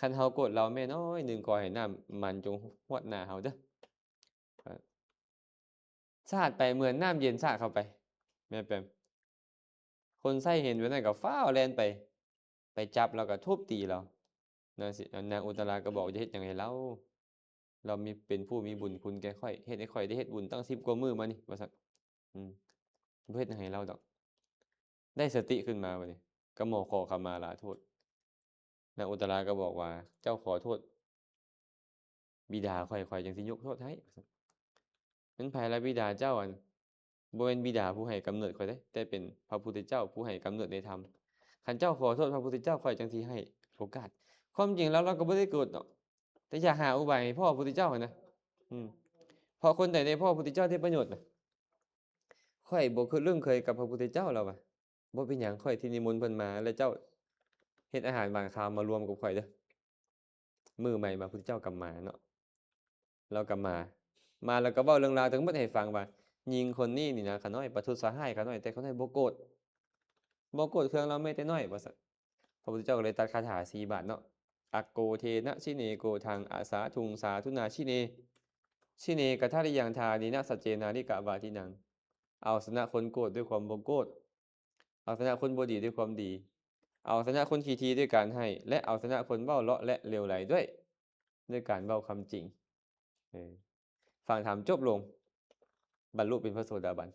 ຄັນເຮົາໂກດລາວແມ້ນ້ອຍໜຶ່ງ ຂໍໃຫ້ນ້ຳມັນຈົ່ງຮວດໜ້າເຮົາເດີ. ສາດໄປເໝືອນນ້ຳເຢັນສາດເຂົ້າໄປ ແມ່ນແປມ. ຄົນໃຊ້ເຫັນແບບນັ້ນກໍຟ້າວແລ່ນໄປ ໄປຈັບແລ້ວກໍທຸບຕີລາວ. ນາງສິ ນາງອຸດຕະລາກໍບອກ ຢ່າເຮັດຫຍັງໃຫ້ລາວ ລາວມີ ເປັນຜູ້ມີບຸນຄຸນແກ່ຂ້ອຍ ເຮັດໃຫ້ຂ້ອຍໄດ້ເຮັດບຸນຕັ້ງສິບກວ່າມື້ມານີ້ ວ່າຊັ້ນ. ອືມ ບໍ່ເຮັດຫຍັງໃຫ້ລາວດອກ. ໄດ້ສະຕິຂຶ້ນມາບາດນີ້ ກໍມາຂໍຂະມາລາໂທດ. ນາງອຸດຕະລາກໍບອກວ່າ ເຈົ້າຂໍໂທດບິດາຂ້ອຍ ຂ້ອຍຈັ່ງຊິຍົກໂທດໃຫ້. ແມ່ນໃຜລະບິດາເຈົ້າ? ອັນ ບໍ່ແມ່ນບິດາຜູ້ໃຫ້ກຳເນີດຂ້ອຍເດ້ ແຕ່ເປັນພະພຸດທະເຈົ້າຜູ້ໃຫ້ກຳເນີດໃນທຳ. ຄັນເຈົ້າຂໍໂທດພະພຸດທະເຈົ້າ ຂ້ອຍຈັ່ງຊິໃຫ້ໂອກາດ. ຄວາມຈິງແລ້ວລາວກໍບໍ່ໄດ້ໂກດດອກ ແຕ່ຢາກຫາອຸບາຍໃຫ້ພໍ້ພະພຸດທະເຈົ້າຫັ້ນນະ. ອືມ ເພາະຄົນໃດໄດ້ພໍ້ພະພຸດທະເຈົ້າໄດ້ປະໂຫຍດນະ. ຂ້ອຍບໍ່ຄືເລື່ອງເຄີຍກັບພະພຸດທະເຈົ້າ ລາວວ່າ. ບໍ່ເປັນຫຍັງ ຂ້ອຍທີ່ນິມົນເພິ່ນມາ ແລະ ເຈົ້າເຮັດອາຫານຫວານຄາວມາລວມກັບຂ້ອຍເດີ. ມື້ໃໝ່ມາ ພຸດທະເຈົ້າກໍມາເນາະ ລາວກໍມາ ມາແລ້ວກໍເວົ້າເລື່ອງລາວທັງໝົດໃຫ້ຟັງວ່າ ຍິງຄົນນີ້ນີ້ນະ ຂ້ານ້ອຍປະທຸດສະຮ້າຍຂ້ານ້ອຍ ແຕ່ຂ້ານ້ອຍບໍ່ໂກດ ບໍ່ໂກດເຄືອງລາວແມ້ແຕ່ນ້ອຍ ວ່າຊັ້ນ. ພະພຸດທະເຈົ້າກໍເລີຍຕັດຄາຖາສີ່ບາດເນາະ ອັກໂກເທນະ ຊິເນໂກທັງ ອະສາທຸງ ສາທຸນາ ຊິເນ ຊິເນກະທະລິຍັງ ທາເນນະ ສັດເຈນາລິກະວາທິນັງ. ເອົາຊະນະຄົນໂກດດ້ວຍຄວາມບໍ່ໂກດ ເອົາຊະນະຄົນບໍ່ດີດ້ວຍຄວາມດີ ເອົາຊະນະຄົນຂີ້ຖີ່ດ້ວຍການໃຫ້ ແລະ ເອົາຊະນະຄົນເວົ້າເລາະ ແລະ ເຫຼວໄຫຼດ້ວຍ ດ້ວຍການເວົ້າຄຳຈິງ. ເອີ ຟັງທຳຈົບລົງ ບັນລຸເປັນພະໂສດາບັນ.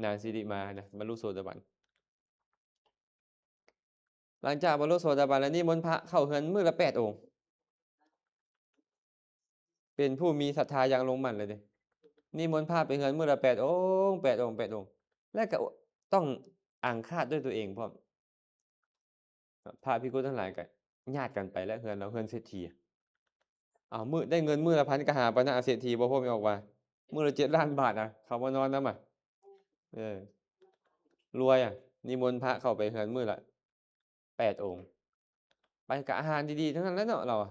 ນາງສິລິມານະ ບັນລຸໂສດາບັນ. ຫຼັງຈາກບັນລຸໂສດາບັນແລ້ວ ນິມົນພະເຂົ້າເຮືອນມື້ລະແປດອົງ. ເປັນຜູ້ມີສັດທາຢ່າງລົງໝັ້ນເລີຍເດ້. ນິມົນພະໄປເຮືອນມື້ລະແປດອົງ ແປດອົງ ແປດອົງ ແລະ ກໍຕ້ອງອາງຄາດດ້ວຍຕົວເອງພ້ອມ. ພະພິກຂຸທັງຫຼາຍກໍຍາດກັນໄປແລ້ວ ເຮືອນລາວເຮືອນເສດຖີ. ເອົາ ມື້ ໄດ້ເງິນມື້ລະພັນ ກໍຫາປານະເສດຖີບໍ່ພໍແມ່ນອອກວ່າ ມື້ລະເຈັດລ້ານບາດນະ ເຂົາມານອນນຳອະ. ເອີ ລວຍອະ. ນິມົນພະເຂົ້າໄປເຮືອນມື້ລະ ແປດອົງ ໄປກະອາຫານດີໆທັງນັ້ນແຫຼະເນາະ ລາວ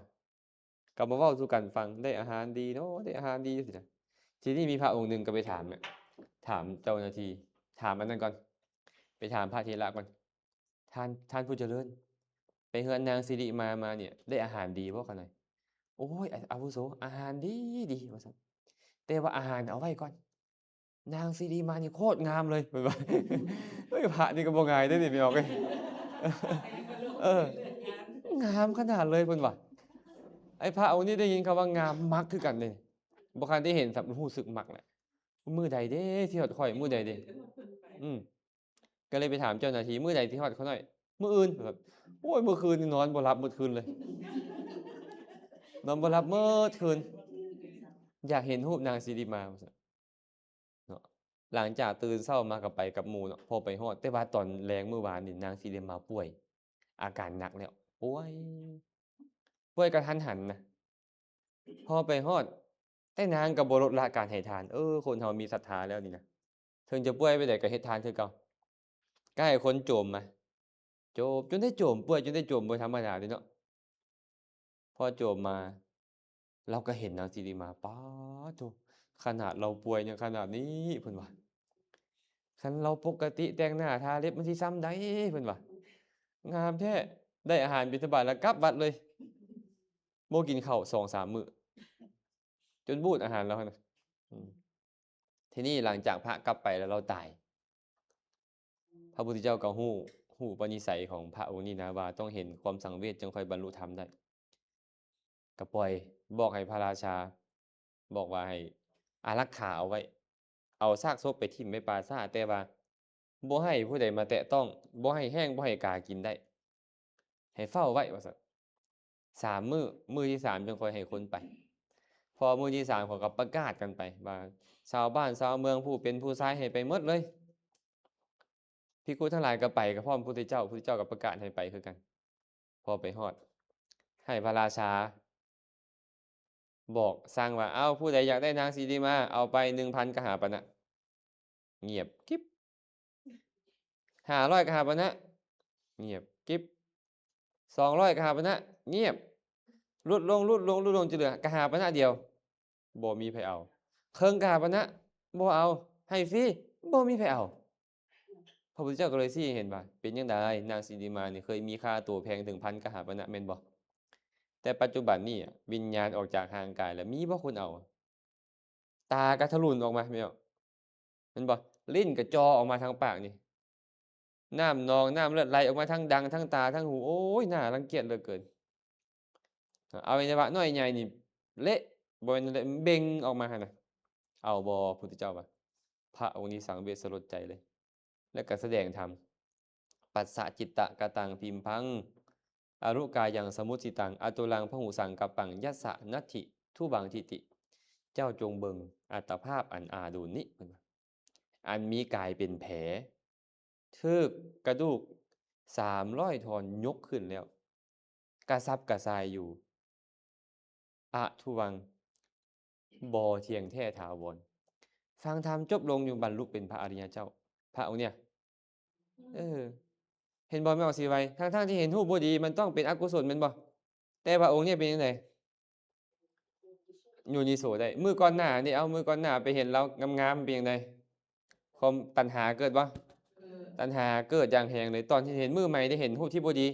ກໍມາເວົ້າສູ່ກັນຟັງ ໄດ້ອາຫານດີເນາະ ໄດ້ອາຫານດີຊີ້ນະ. ທີນີ້ມີພະອົງໜຶ່ງກໍໄປຖາມ ຖາມເຈົ້າໜ້າທີ່ ຖາມອັນນັ້ນກ່ອນ ໄປຖາມພະເຖລະກ່ອນ. ທ່ານ ທ່ານຜູ້ຈະເລີນ ໄປເຮືອນນາງສິລິມາມານີ້ ໄດ້ອາຫານດີບໍ່ຂະນ້ອຍ? ໂອ້ຍ ອາ ອາວຸໂສ ອາຫານດີໆ ວ່າຊັ້ນ ແຕ່ວ່າອາຫານເອົາໄວ້ກ່ອນ ນາງສິລິມານີ້ໂຄດງາມເລີຍ ເພິ່ນວ່າ. ເອີຍ ພະນີ້ກໍບໍ່ງ່າຍເດ້ນີ້ ພີ່ນ້ອງເອີຍ ເອີ ງາມຂະໜາດເລີຍ ເພິ່ນວ່າ. ໄອ້ພະອົງນີ້ໄດ້ຍິນຄຳວ່າງາມ ມັກຄືກັນເດ້ ບໍ່ຄັນໄດ້ເຫັນຊ້ຳ ຮູ້ສຶກມັກແຫຼະ. ມື້ໃດເດ້ຊິຮອດຂ້ອຍ ມື້ໃດເດ້? ອືມ ກໍເລີຍໄປຖາມເຈົ້າໜ້າທີ່ ມື້ໃດຊິຮອດຂ້ານ້ອຍ? ມື້ອື່ນ ວ່າຊັ້ນ. ໂອ້ຍ ມື້ຄືນນີ້ນອນບໍ່ຫຼັບໝົດຄືນເລີຍ ນອນບໍ່ຫຼັບໝົດຄືນ ຢາກເຫັນຮູບນາງສິລິມາ ວ່າຊັ້ນເນາະ. ຫຼັງຈາກຕື່ນເຊົ້າມາກໍໄປກັບໝູ່ເນາະ ພໍໄປຮອດ ແຕ່ວ່າຕອນແລງມື້ວານນີ້ ນາງສິລິມາປ່ວຍ ອາການໜັກແລ້ວ ປ່ວຍ ປ່ວຍກະທັນຫັນນະ. ພໍໄປຮອດ ແຕ່ນາງກໍບໍ່ລົດລະການໃຫ້ທານ. ເອີ ຄົນເຮົາມີສັດທາແລ້ວນີ້ນະ ເຖິງຈະປ່ວຍປານໃດກໍເຮັດທານຄືເກົ່າ. ກໍໃຫ້ຄົນໂຈມມາ ໂຈມ ຈົນໄດ້ໂຈມ ປ່ວຍຈົນໄດ້ໂຈມ ບໍ່ທຳມະດາເດ້ເນາະ. ພໍໂຈມມາ ລາວກໍເຫັນນາງສິລິມາ ປາດໂທ້ ຂະໜາດລາວປ່ວຍຍັງຂະໜາດນີ້ ເພິ່ນວ່າ. ຄັນລາວປົກກະຕິແຕ່ງໜ້າທາເລັບມັນຊິຊ່ຳໃດ ເພິ່ນວ່າ. ງາມແທ້ ໄດ້ອາຫານບິນທະບາດແລ້ວກັບວັດເລີຍ ບໍ່ກິນເຂົ້າສອງສາມມື້ ຈົນບູດອາຫານລາວຫັ້ນນະ. ອືມ ທີນີ້ຫຼັງຈາກພະກັບໄປແລ້ວລາວຕາຍ ພະພຸດທະເຈົ້າກໍຮູ້ ຮູ້ອຸປະນິໄສຂອງພະອົງນີ້ນະ ວ່າຕ້ອງເຫັນຄວາມສັງເວດຈຶ່ງຄ່ອຍບັນລຸທຳໄດ້ ກໍປ່ອຍ ບອກໃຫ້ພະລາຊາ ບອກວ່າໃຫ້ອາລັກຂາເອົາໄວ້ ເອົາຊາກສົບໄປຖິ້ມໄວ້ປ່າຊ້າ ແຕ່ວ່າບໍ່ໃຫ້ຜູ້ໃດມາແຕະຕ້ອງ ບໍ່ໃຫ້ແຫ້ງ ບໍ່ໃຫ້ກາກິນໄດ້ ໃຫ້ເຝົ້າໄວ້ ວ່າຊັ້ນ. ສາມມື້ ມື້ທີສາມຈຶ່ງຄ່ອຍໃຫ້ຄົນໄປ. ພໍມື້ທີສາມເຂົາກໍປະກາດກັນໄປວ່າ ຊາວບ້ານຊາວເມືອງ ຜູ້ເປັນຜູ້ຊາຍໃຫ້ໄປໝົດເລີຍ. ພິກຂຸທັງຫຼາຍກໍໄປກັບພ້ອມພຸດທະເຈົ້າ ພຸດທະເຈົ້າກໍປະກາດໃຫ້ໄປຄືກັນ. ພໍໄປຮອດ ໃຫ້ພະລາຊາບອກສັ່ງວ່າ ເອົາ ຜູ້ໃດຢາກໄດ້ນາງສີລີມາ ເອົາໄປໜຶ່ງພັນກະຫາປະນະ. ງຽບກິບ. ຫ້າຮ້ອຍກະຫາປະນະ. ງຽບກິບ. ສອງຮ້ອຍກະຫາປະນະ. ງຽບ. ຫຼຸດລົງ ຫຼຸດລົງ ຫຼຸດລົງ ຈະເຫຼືອກະຫາປະນະດຽວ. ບໍ່ມີໃຜເອົາ. ເຄິ່ງກະຫາປະນະ. ບໍ່ເອົາ. ໃຫ້ຟຣີ. ບໍ່ມີໃຜເອົາ. ພະພຸດທະເຈົ້າກໍເລີຍຊີ້ໃຫ້ເຫັນວ່າ ເປັນຈັ່ງໃດ ນາງສີລີມານີ້ເຄີຍມີຄ່າໂຕແພງເຖິງພັນກະຫາປະນະແມ່ນບໍ່? ແຕ່ປັດຈຸບັນນີ້ ວິນຍານອອກຈາກຮ່າງກາຍແລ້ວ ມີບໍ່ຄົນເອົາ? ຕາກະທະລຸນອອກມາ ແມ່ນບໍ່? ແມ່ນບໍ່? ລີ້ນກະຈ່ອອອກມາທາງປາກນີ້ ນ້ຳໜອງນ້ຳເລືອດໄຫຼອອກມາທາງດັງ ທາງຕາ ທາງຫູ. ໂອ້ຍ ໜ້າລັງກຽດເຫຼືອເກີນ. ອະໄວຍະວະນ້ອຍໃຫຍ່ນີ້ເລະ ບໍ່ແມ່ນເລະ ເບັ່ງອອກມາຫັ້ນນະ. ເອົາບໍ່? ພຸດທະເຈົ້າວ່າ. ພະອົງນີ້ສັງເວດສະຫຼົດໃຈເລີຍ ແລ້ວກໍສະແດງທຳ. ປັດສະຈິດຕະກະຕັງພິມພັງ ອະລຸກາຍັງສະມຸດສິຕັງ ອະຕຸລັງພະຫູສັງກັບປັງ ຍັດສະນັດຖິທຸວັງທິຕິ. ເຈົ້າຈົ່ງເບິ່ງອັດຕະພາບອັນອາດູນນີ້ ເພິ່ນວ່າ ອັນມີກາຍເປັນແຜ ຖືກກະດູກສາມຮ້ອຍທ່ອນຍົກຂຶ້ນແລ້ວ ກະສັບກະສ່າຍຢູ່ ອະທຸວັງ ບໍ່ທ່ຽງແທ້ຖາວອນ. ຟັງທຳຈົບລົງຢູ່ບັນລຸເປັນພະອະລິຍະເຈົ້າ ພະອົງເນີ້ຍ. ເອີ ເຫັນບໍ່ແມ່ອອກສີໄວ? ທັງໆທີ່ເຫັນຮູບບໍ່ດີ ມັນຕ້ອງເປັນອະກຸສົນແມ່ນບໍ່? ແຕ່ວ່າອົງເນີ້ຍເປັນຈັ່ງໃດ? ໂຍນິໂສໄດ້. ມື້ກ່ອນໜ້ານີ້ ເອົາ ມື້ກ່ອນໜ້າໄປເຫັນລາວງາມໆ ເປັນຈັ່ງໃດ? ຄວາມຕັນຫາເກີດບໍ່? ຕັນຫາເກີດຢ່າງແຮງເລີຍ ຕອນທີ່ເຫັນມື້ໃໝ່ ໄດ້ເຫັນຮູບທີ່ບໍ່ດີ.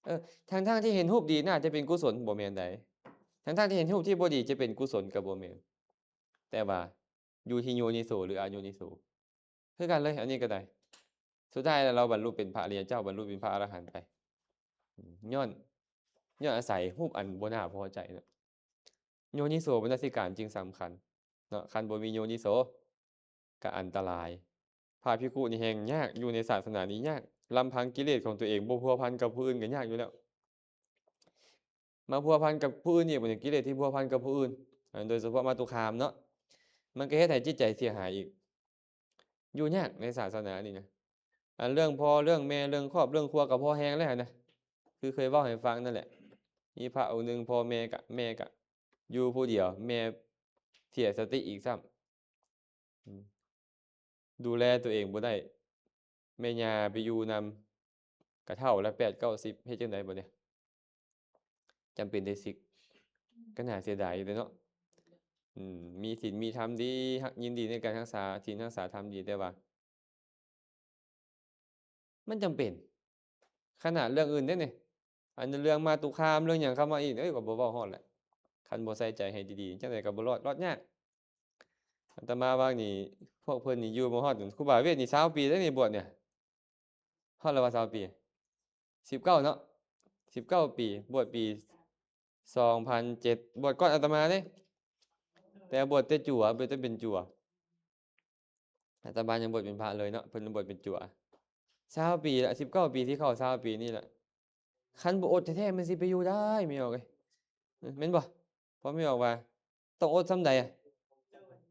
ເອີ ທັງໆທີ່ເຫັນຮູບດີໜ້າຈະເປັນກຸສົນ ບໍ່ແມ່ນໃດ. ທັງໆທີ່ເຫັນຮູບທີ່ບໍ່ດີຈະເປັນກຸສົນກໍບໍ່ແມ່ນ. ແຕ່ວ່າຢູ່ທີ່ໂຍນິໂສ ຫຼື ອະໂຍນິໂສ ຄືກັນເລີຍ ອັນນີ້ກໍໄດ້. ສຸດທ້າຍແລ້ວລາວບັນລຸເປັນພະອະລິຍະເຈົ້າ ບັນລຸເປັນພະອະລະຫັນໄປ ຍ້ອນ ຍ້ອນອາໄສຮູບອັນບໍ່ໜ້າພໍໃຈເນາະ. ໂຍນິໂສມະນະສິການຈຶ່ງສຳຄັນເນາະ. ຄັນບໍ່ມີໂຍນິໂສກໍອັນຕະລາຍ. ພະພິກຂຸນີ້ແຮ່ງຍາກ ຢູ່ໃນສາສະໜານີ້ຍາກ. ລຳພັງກິເລດຂອງຕົວເອງບໍ່ພົວພັນກັບຜູ້ອື່ນກໍຍາກຢູ່ແລ້ວ. ມາພົວພັນກັບຜູ້ອື່ນອີກ ບັດນີ້ກິເລດທີ່ພົວພັນກັບຜູ້ອື່ນ ໂດຍສະເພາະມາຕຸຄາມເນາະ ມັນກໍເຮັດໃຫ້ຈິດໃຈເສຍຫາຍອີກ. ຢູ່ຍາກໃນສາສະໜານີ້ນະ. ອັນເລື່ອງພໍ່ເລື່ອງແມ່ ເລື່ອງຄອບເລື່ອງຄົວກໍພໍແຮງແລ້ວຫັ້ນນະ. ຄືເຄີຍເວົ້າໃຫ້ຟັງນັ້ນແຫຼະ ມີພະອົງໜຶ່ງ ພໍ່ແມ່ກະ ແມ່ກະຢູ່ຜູ້ດຽວ ແມ່ເສຍສະຕິອີກຊ້ຳ. ອືມ ດູແລຕົວເອງບໍ່ໄດ້ ແມ່ຍ່າໄປຢູ່ນຳ ກະເຖົ້າແລ້ວ ແປດເກົ້າສິບ ເຮັດຈັ່ງໃດບັດນີ້? ຈຳເປັນໄດ້ສິກ ກໍໜ້າເສຍດາຍຢູ່ເດເນາະ. ອືມ ມີສິນມີທຳດີ ຮັກ ຍິນດີໃນການຮັກສາສິນຮັກສາທຳດີ ແຕ່ວ່າມັນຈຳເປັນ ຂະໜາດເລື່ອງອື່ນເດ້ນີ້ ອັນເລື່ອງມາຕຸຄາມ ເລື່ອງຫຍັງເຂົ້າມາອີກ ເອີຍ ກໍບໍ່ເວົ້າຮອດແຫຼະ. ຄັນບໍ່ໃສ່ໃຈໃຫ້ດີໆ ຈັ່ງໃດກໍບໍ່ລອດ ລອດຍາກ. ອາດຕະມາວ່ານີ້ ພວກເພິ່ນນີ້ຢູ່ບໍ່ຮອດ ຄູບາເວດນີ້ຊາວປີເດ້ນີ້ບວດນີ້. ຮອດແລ້ວວ່າຊາວປີ ສິບເກົ້າເນາະ ສິບເກົ້າປີ ບວດປີສອງພັນເຈັດ ບວດກ່ອນອາດຕະມາເດ້ ແຕ່ບວດແຕ່ຈົວ ບວດແຕ່ເປັນຈົວ. ອາດຕະມາຍັງບວດເປັນພະເລີຍເນາະ ເພິ່ນບວດເປັນຈົວ ຊາວປີລະ ສິບເກົ້າປີ ຊິເຂົ້າຊາວປີນີ້ລະ. ຄັນບໍ່ອົດແທ້ໆ ມັນຊິໄປຢູ່ໄດ້ ແມ່ອອກເອີຍ ແມ່ນບໍ່? ພໍ່ແມ່ອອກວ່າ ຕ້ອງອົດສ່ຳໃດອະ?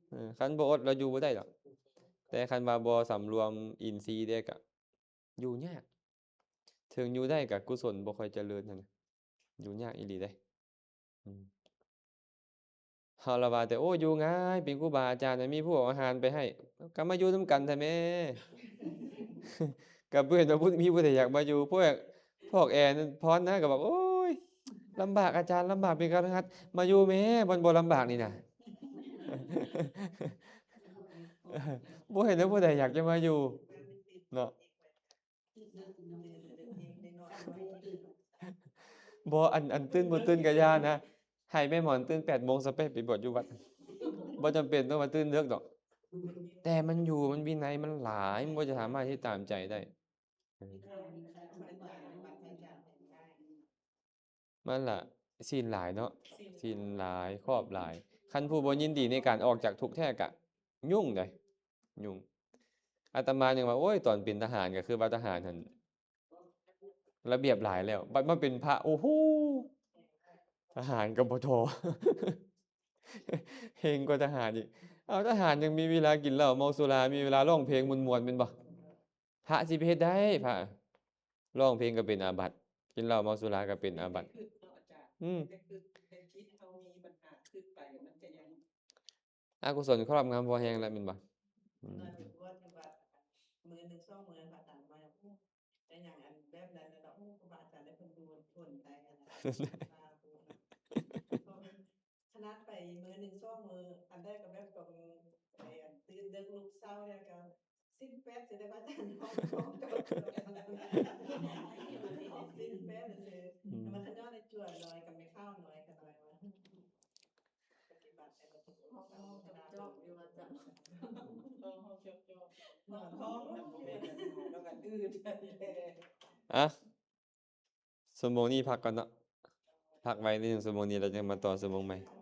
ເອີ ຄັນບໍ່ອົດແລ້ວຢູ່ບໍ່ໄດ້ດອກ. ແຕ່ຄັນວ່າບໍ່ສຳລວມອິນຊີເດ້ ກະຢູ່ຍາກ. ເຖິງຢູ່ໄດ້ກະກຸສົນບໍ່ຄ່ອຍຈະເລີນຫັ້ນນະ ຢູ່ຍາກອີ່ຫຼີເດ້. ອືມ ເຮົາລະວ່າແຕ່ ໂອ້ ຢູ່ງ່າຍ ເປັນຄູບາອາຈານນະ ມີຜູ້ເອົາອາຫານໄປໃຫ້ ກໍມາຢູ່ນຳກັນແທ້ແມ້. ກໍບໍ່ເຫັນວ່າຜູ້ ມີຜູ້ໃດຢາກມາຢູ່ ພວກ ພວກແອນພອນນະ ກໍບອກ ໂອ້ຍ ລຳບາກອາຈານ ລຳບາກເປັນຄະລະຫັດ ມາຢູ່ແມ້ ບ່ອນບໍ່ລຳບາກນີ້ນະ. ບໍ່ເຫັນວ່າຜູ້ໃດຢາກຈະມາຢູ່ເນາະ. ບໍ່ ອັນ ອັນຕື່ນບໍ່ຕື່ນກະຢ່ານະ ໃຫ້ແມ່ໝອນຕື່ນແປດໂມງຊະໄປ ໄປບວດຢູ່ວັດ ບໍ່ຈຳເປັນຕ້ອງມາຕື່ນເດິກດອກ. ແຕ່ມັນຢູ່ ມັນວິໄນມັນຫຼາຍ ມັນບໍ່ຈະສາມາດເຮັດຕາມໃຈໄດ້. ມັນລະ ສິນຫຼາຍເນາະ ສິນຫຼາຍ ຄອບຫຼາຍ. ຄັນຜູ້ບໍ່ຍິນດີໃນການອອກຈາກທຸກແທ້ກະຫຍຸ້ງເດ້ ຫຍຸ້ງ. ອາດຕະມາຍັງວ່າ ໂອ້ຍ ຕອນເປັນທະຫານກໍຄືວ່າທະຫານຫັ້ນລະບຽບຫຼາຍແລ້ວ ບັດມາເປັນພະ ໂອ້ໂຫ ທະຫານກໍບໍ່ທໍ້ ເຮງກວ່າທະຫານອີກ. ເອົາ ທະຫານຍັງມີເວລາກິນເຫຼົ້າເມົາສຸລາ ມີເວລາຮ້ອງເພງມ່ວນໆ ແມ່ນບໍ່? ພະຊິໄປເຮັດໄດ້ ພະ ຮ້ອງເພງກໍເປັນອາບັດ ກິນເຫຼົ້າເມົາສຸລາກໍເປັນອາບັດ. ອືມ ອະກຸສົນຄອບງຳພໍແຮງແລ້ວແມ່ນບໍ່? ອືມ ມື້ໜຶ່ງສອງມື້ພະອາຈານມາ ໂອ້ ໄດ້ຫຍັງອັນແບບນັ້ນແລ້ວ ໂອ້ ພະອາຈານໄດ້ເພິ່ນດູນທົນໄດ້ຫັ້ນນະ. ຂະໜາດໄປມື້ໜຶ່ງສອງມື້ ອັນໃດກໍແບບຕ້ອງໄປ ອັນ ຕື່ນເດິກລຸກເຊົ້າແລ້ວກໍສິນແປດຊິໄດ້ວ່າຈັນ ສິນແປດຊື່ ອືມ ມັນຂະຍ້ອນໄອ້ຈົວນ້ອຍກັບແມ່ຂາວນ້ອຍຂະນ້ອຍວ່າ ປະຕິບັດໃຫ້ມັນຖືກຕ້ອງຕາມ ຈອບຢູ່ວ່າຈັນ ອ່ະ ຊົ່ວໂມງນີ້ພັກກ່ອນເນາະ ພັກໄວ້ໜຶ່ງຊົ່ວໂມງນີ້ ແລ້ວຈັ່ງມາຕໍ່ຊົ່ວໂມງໃໝ່.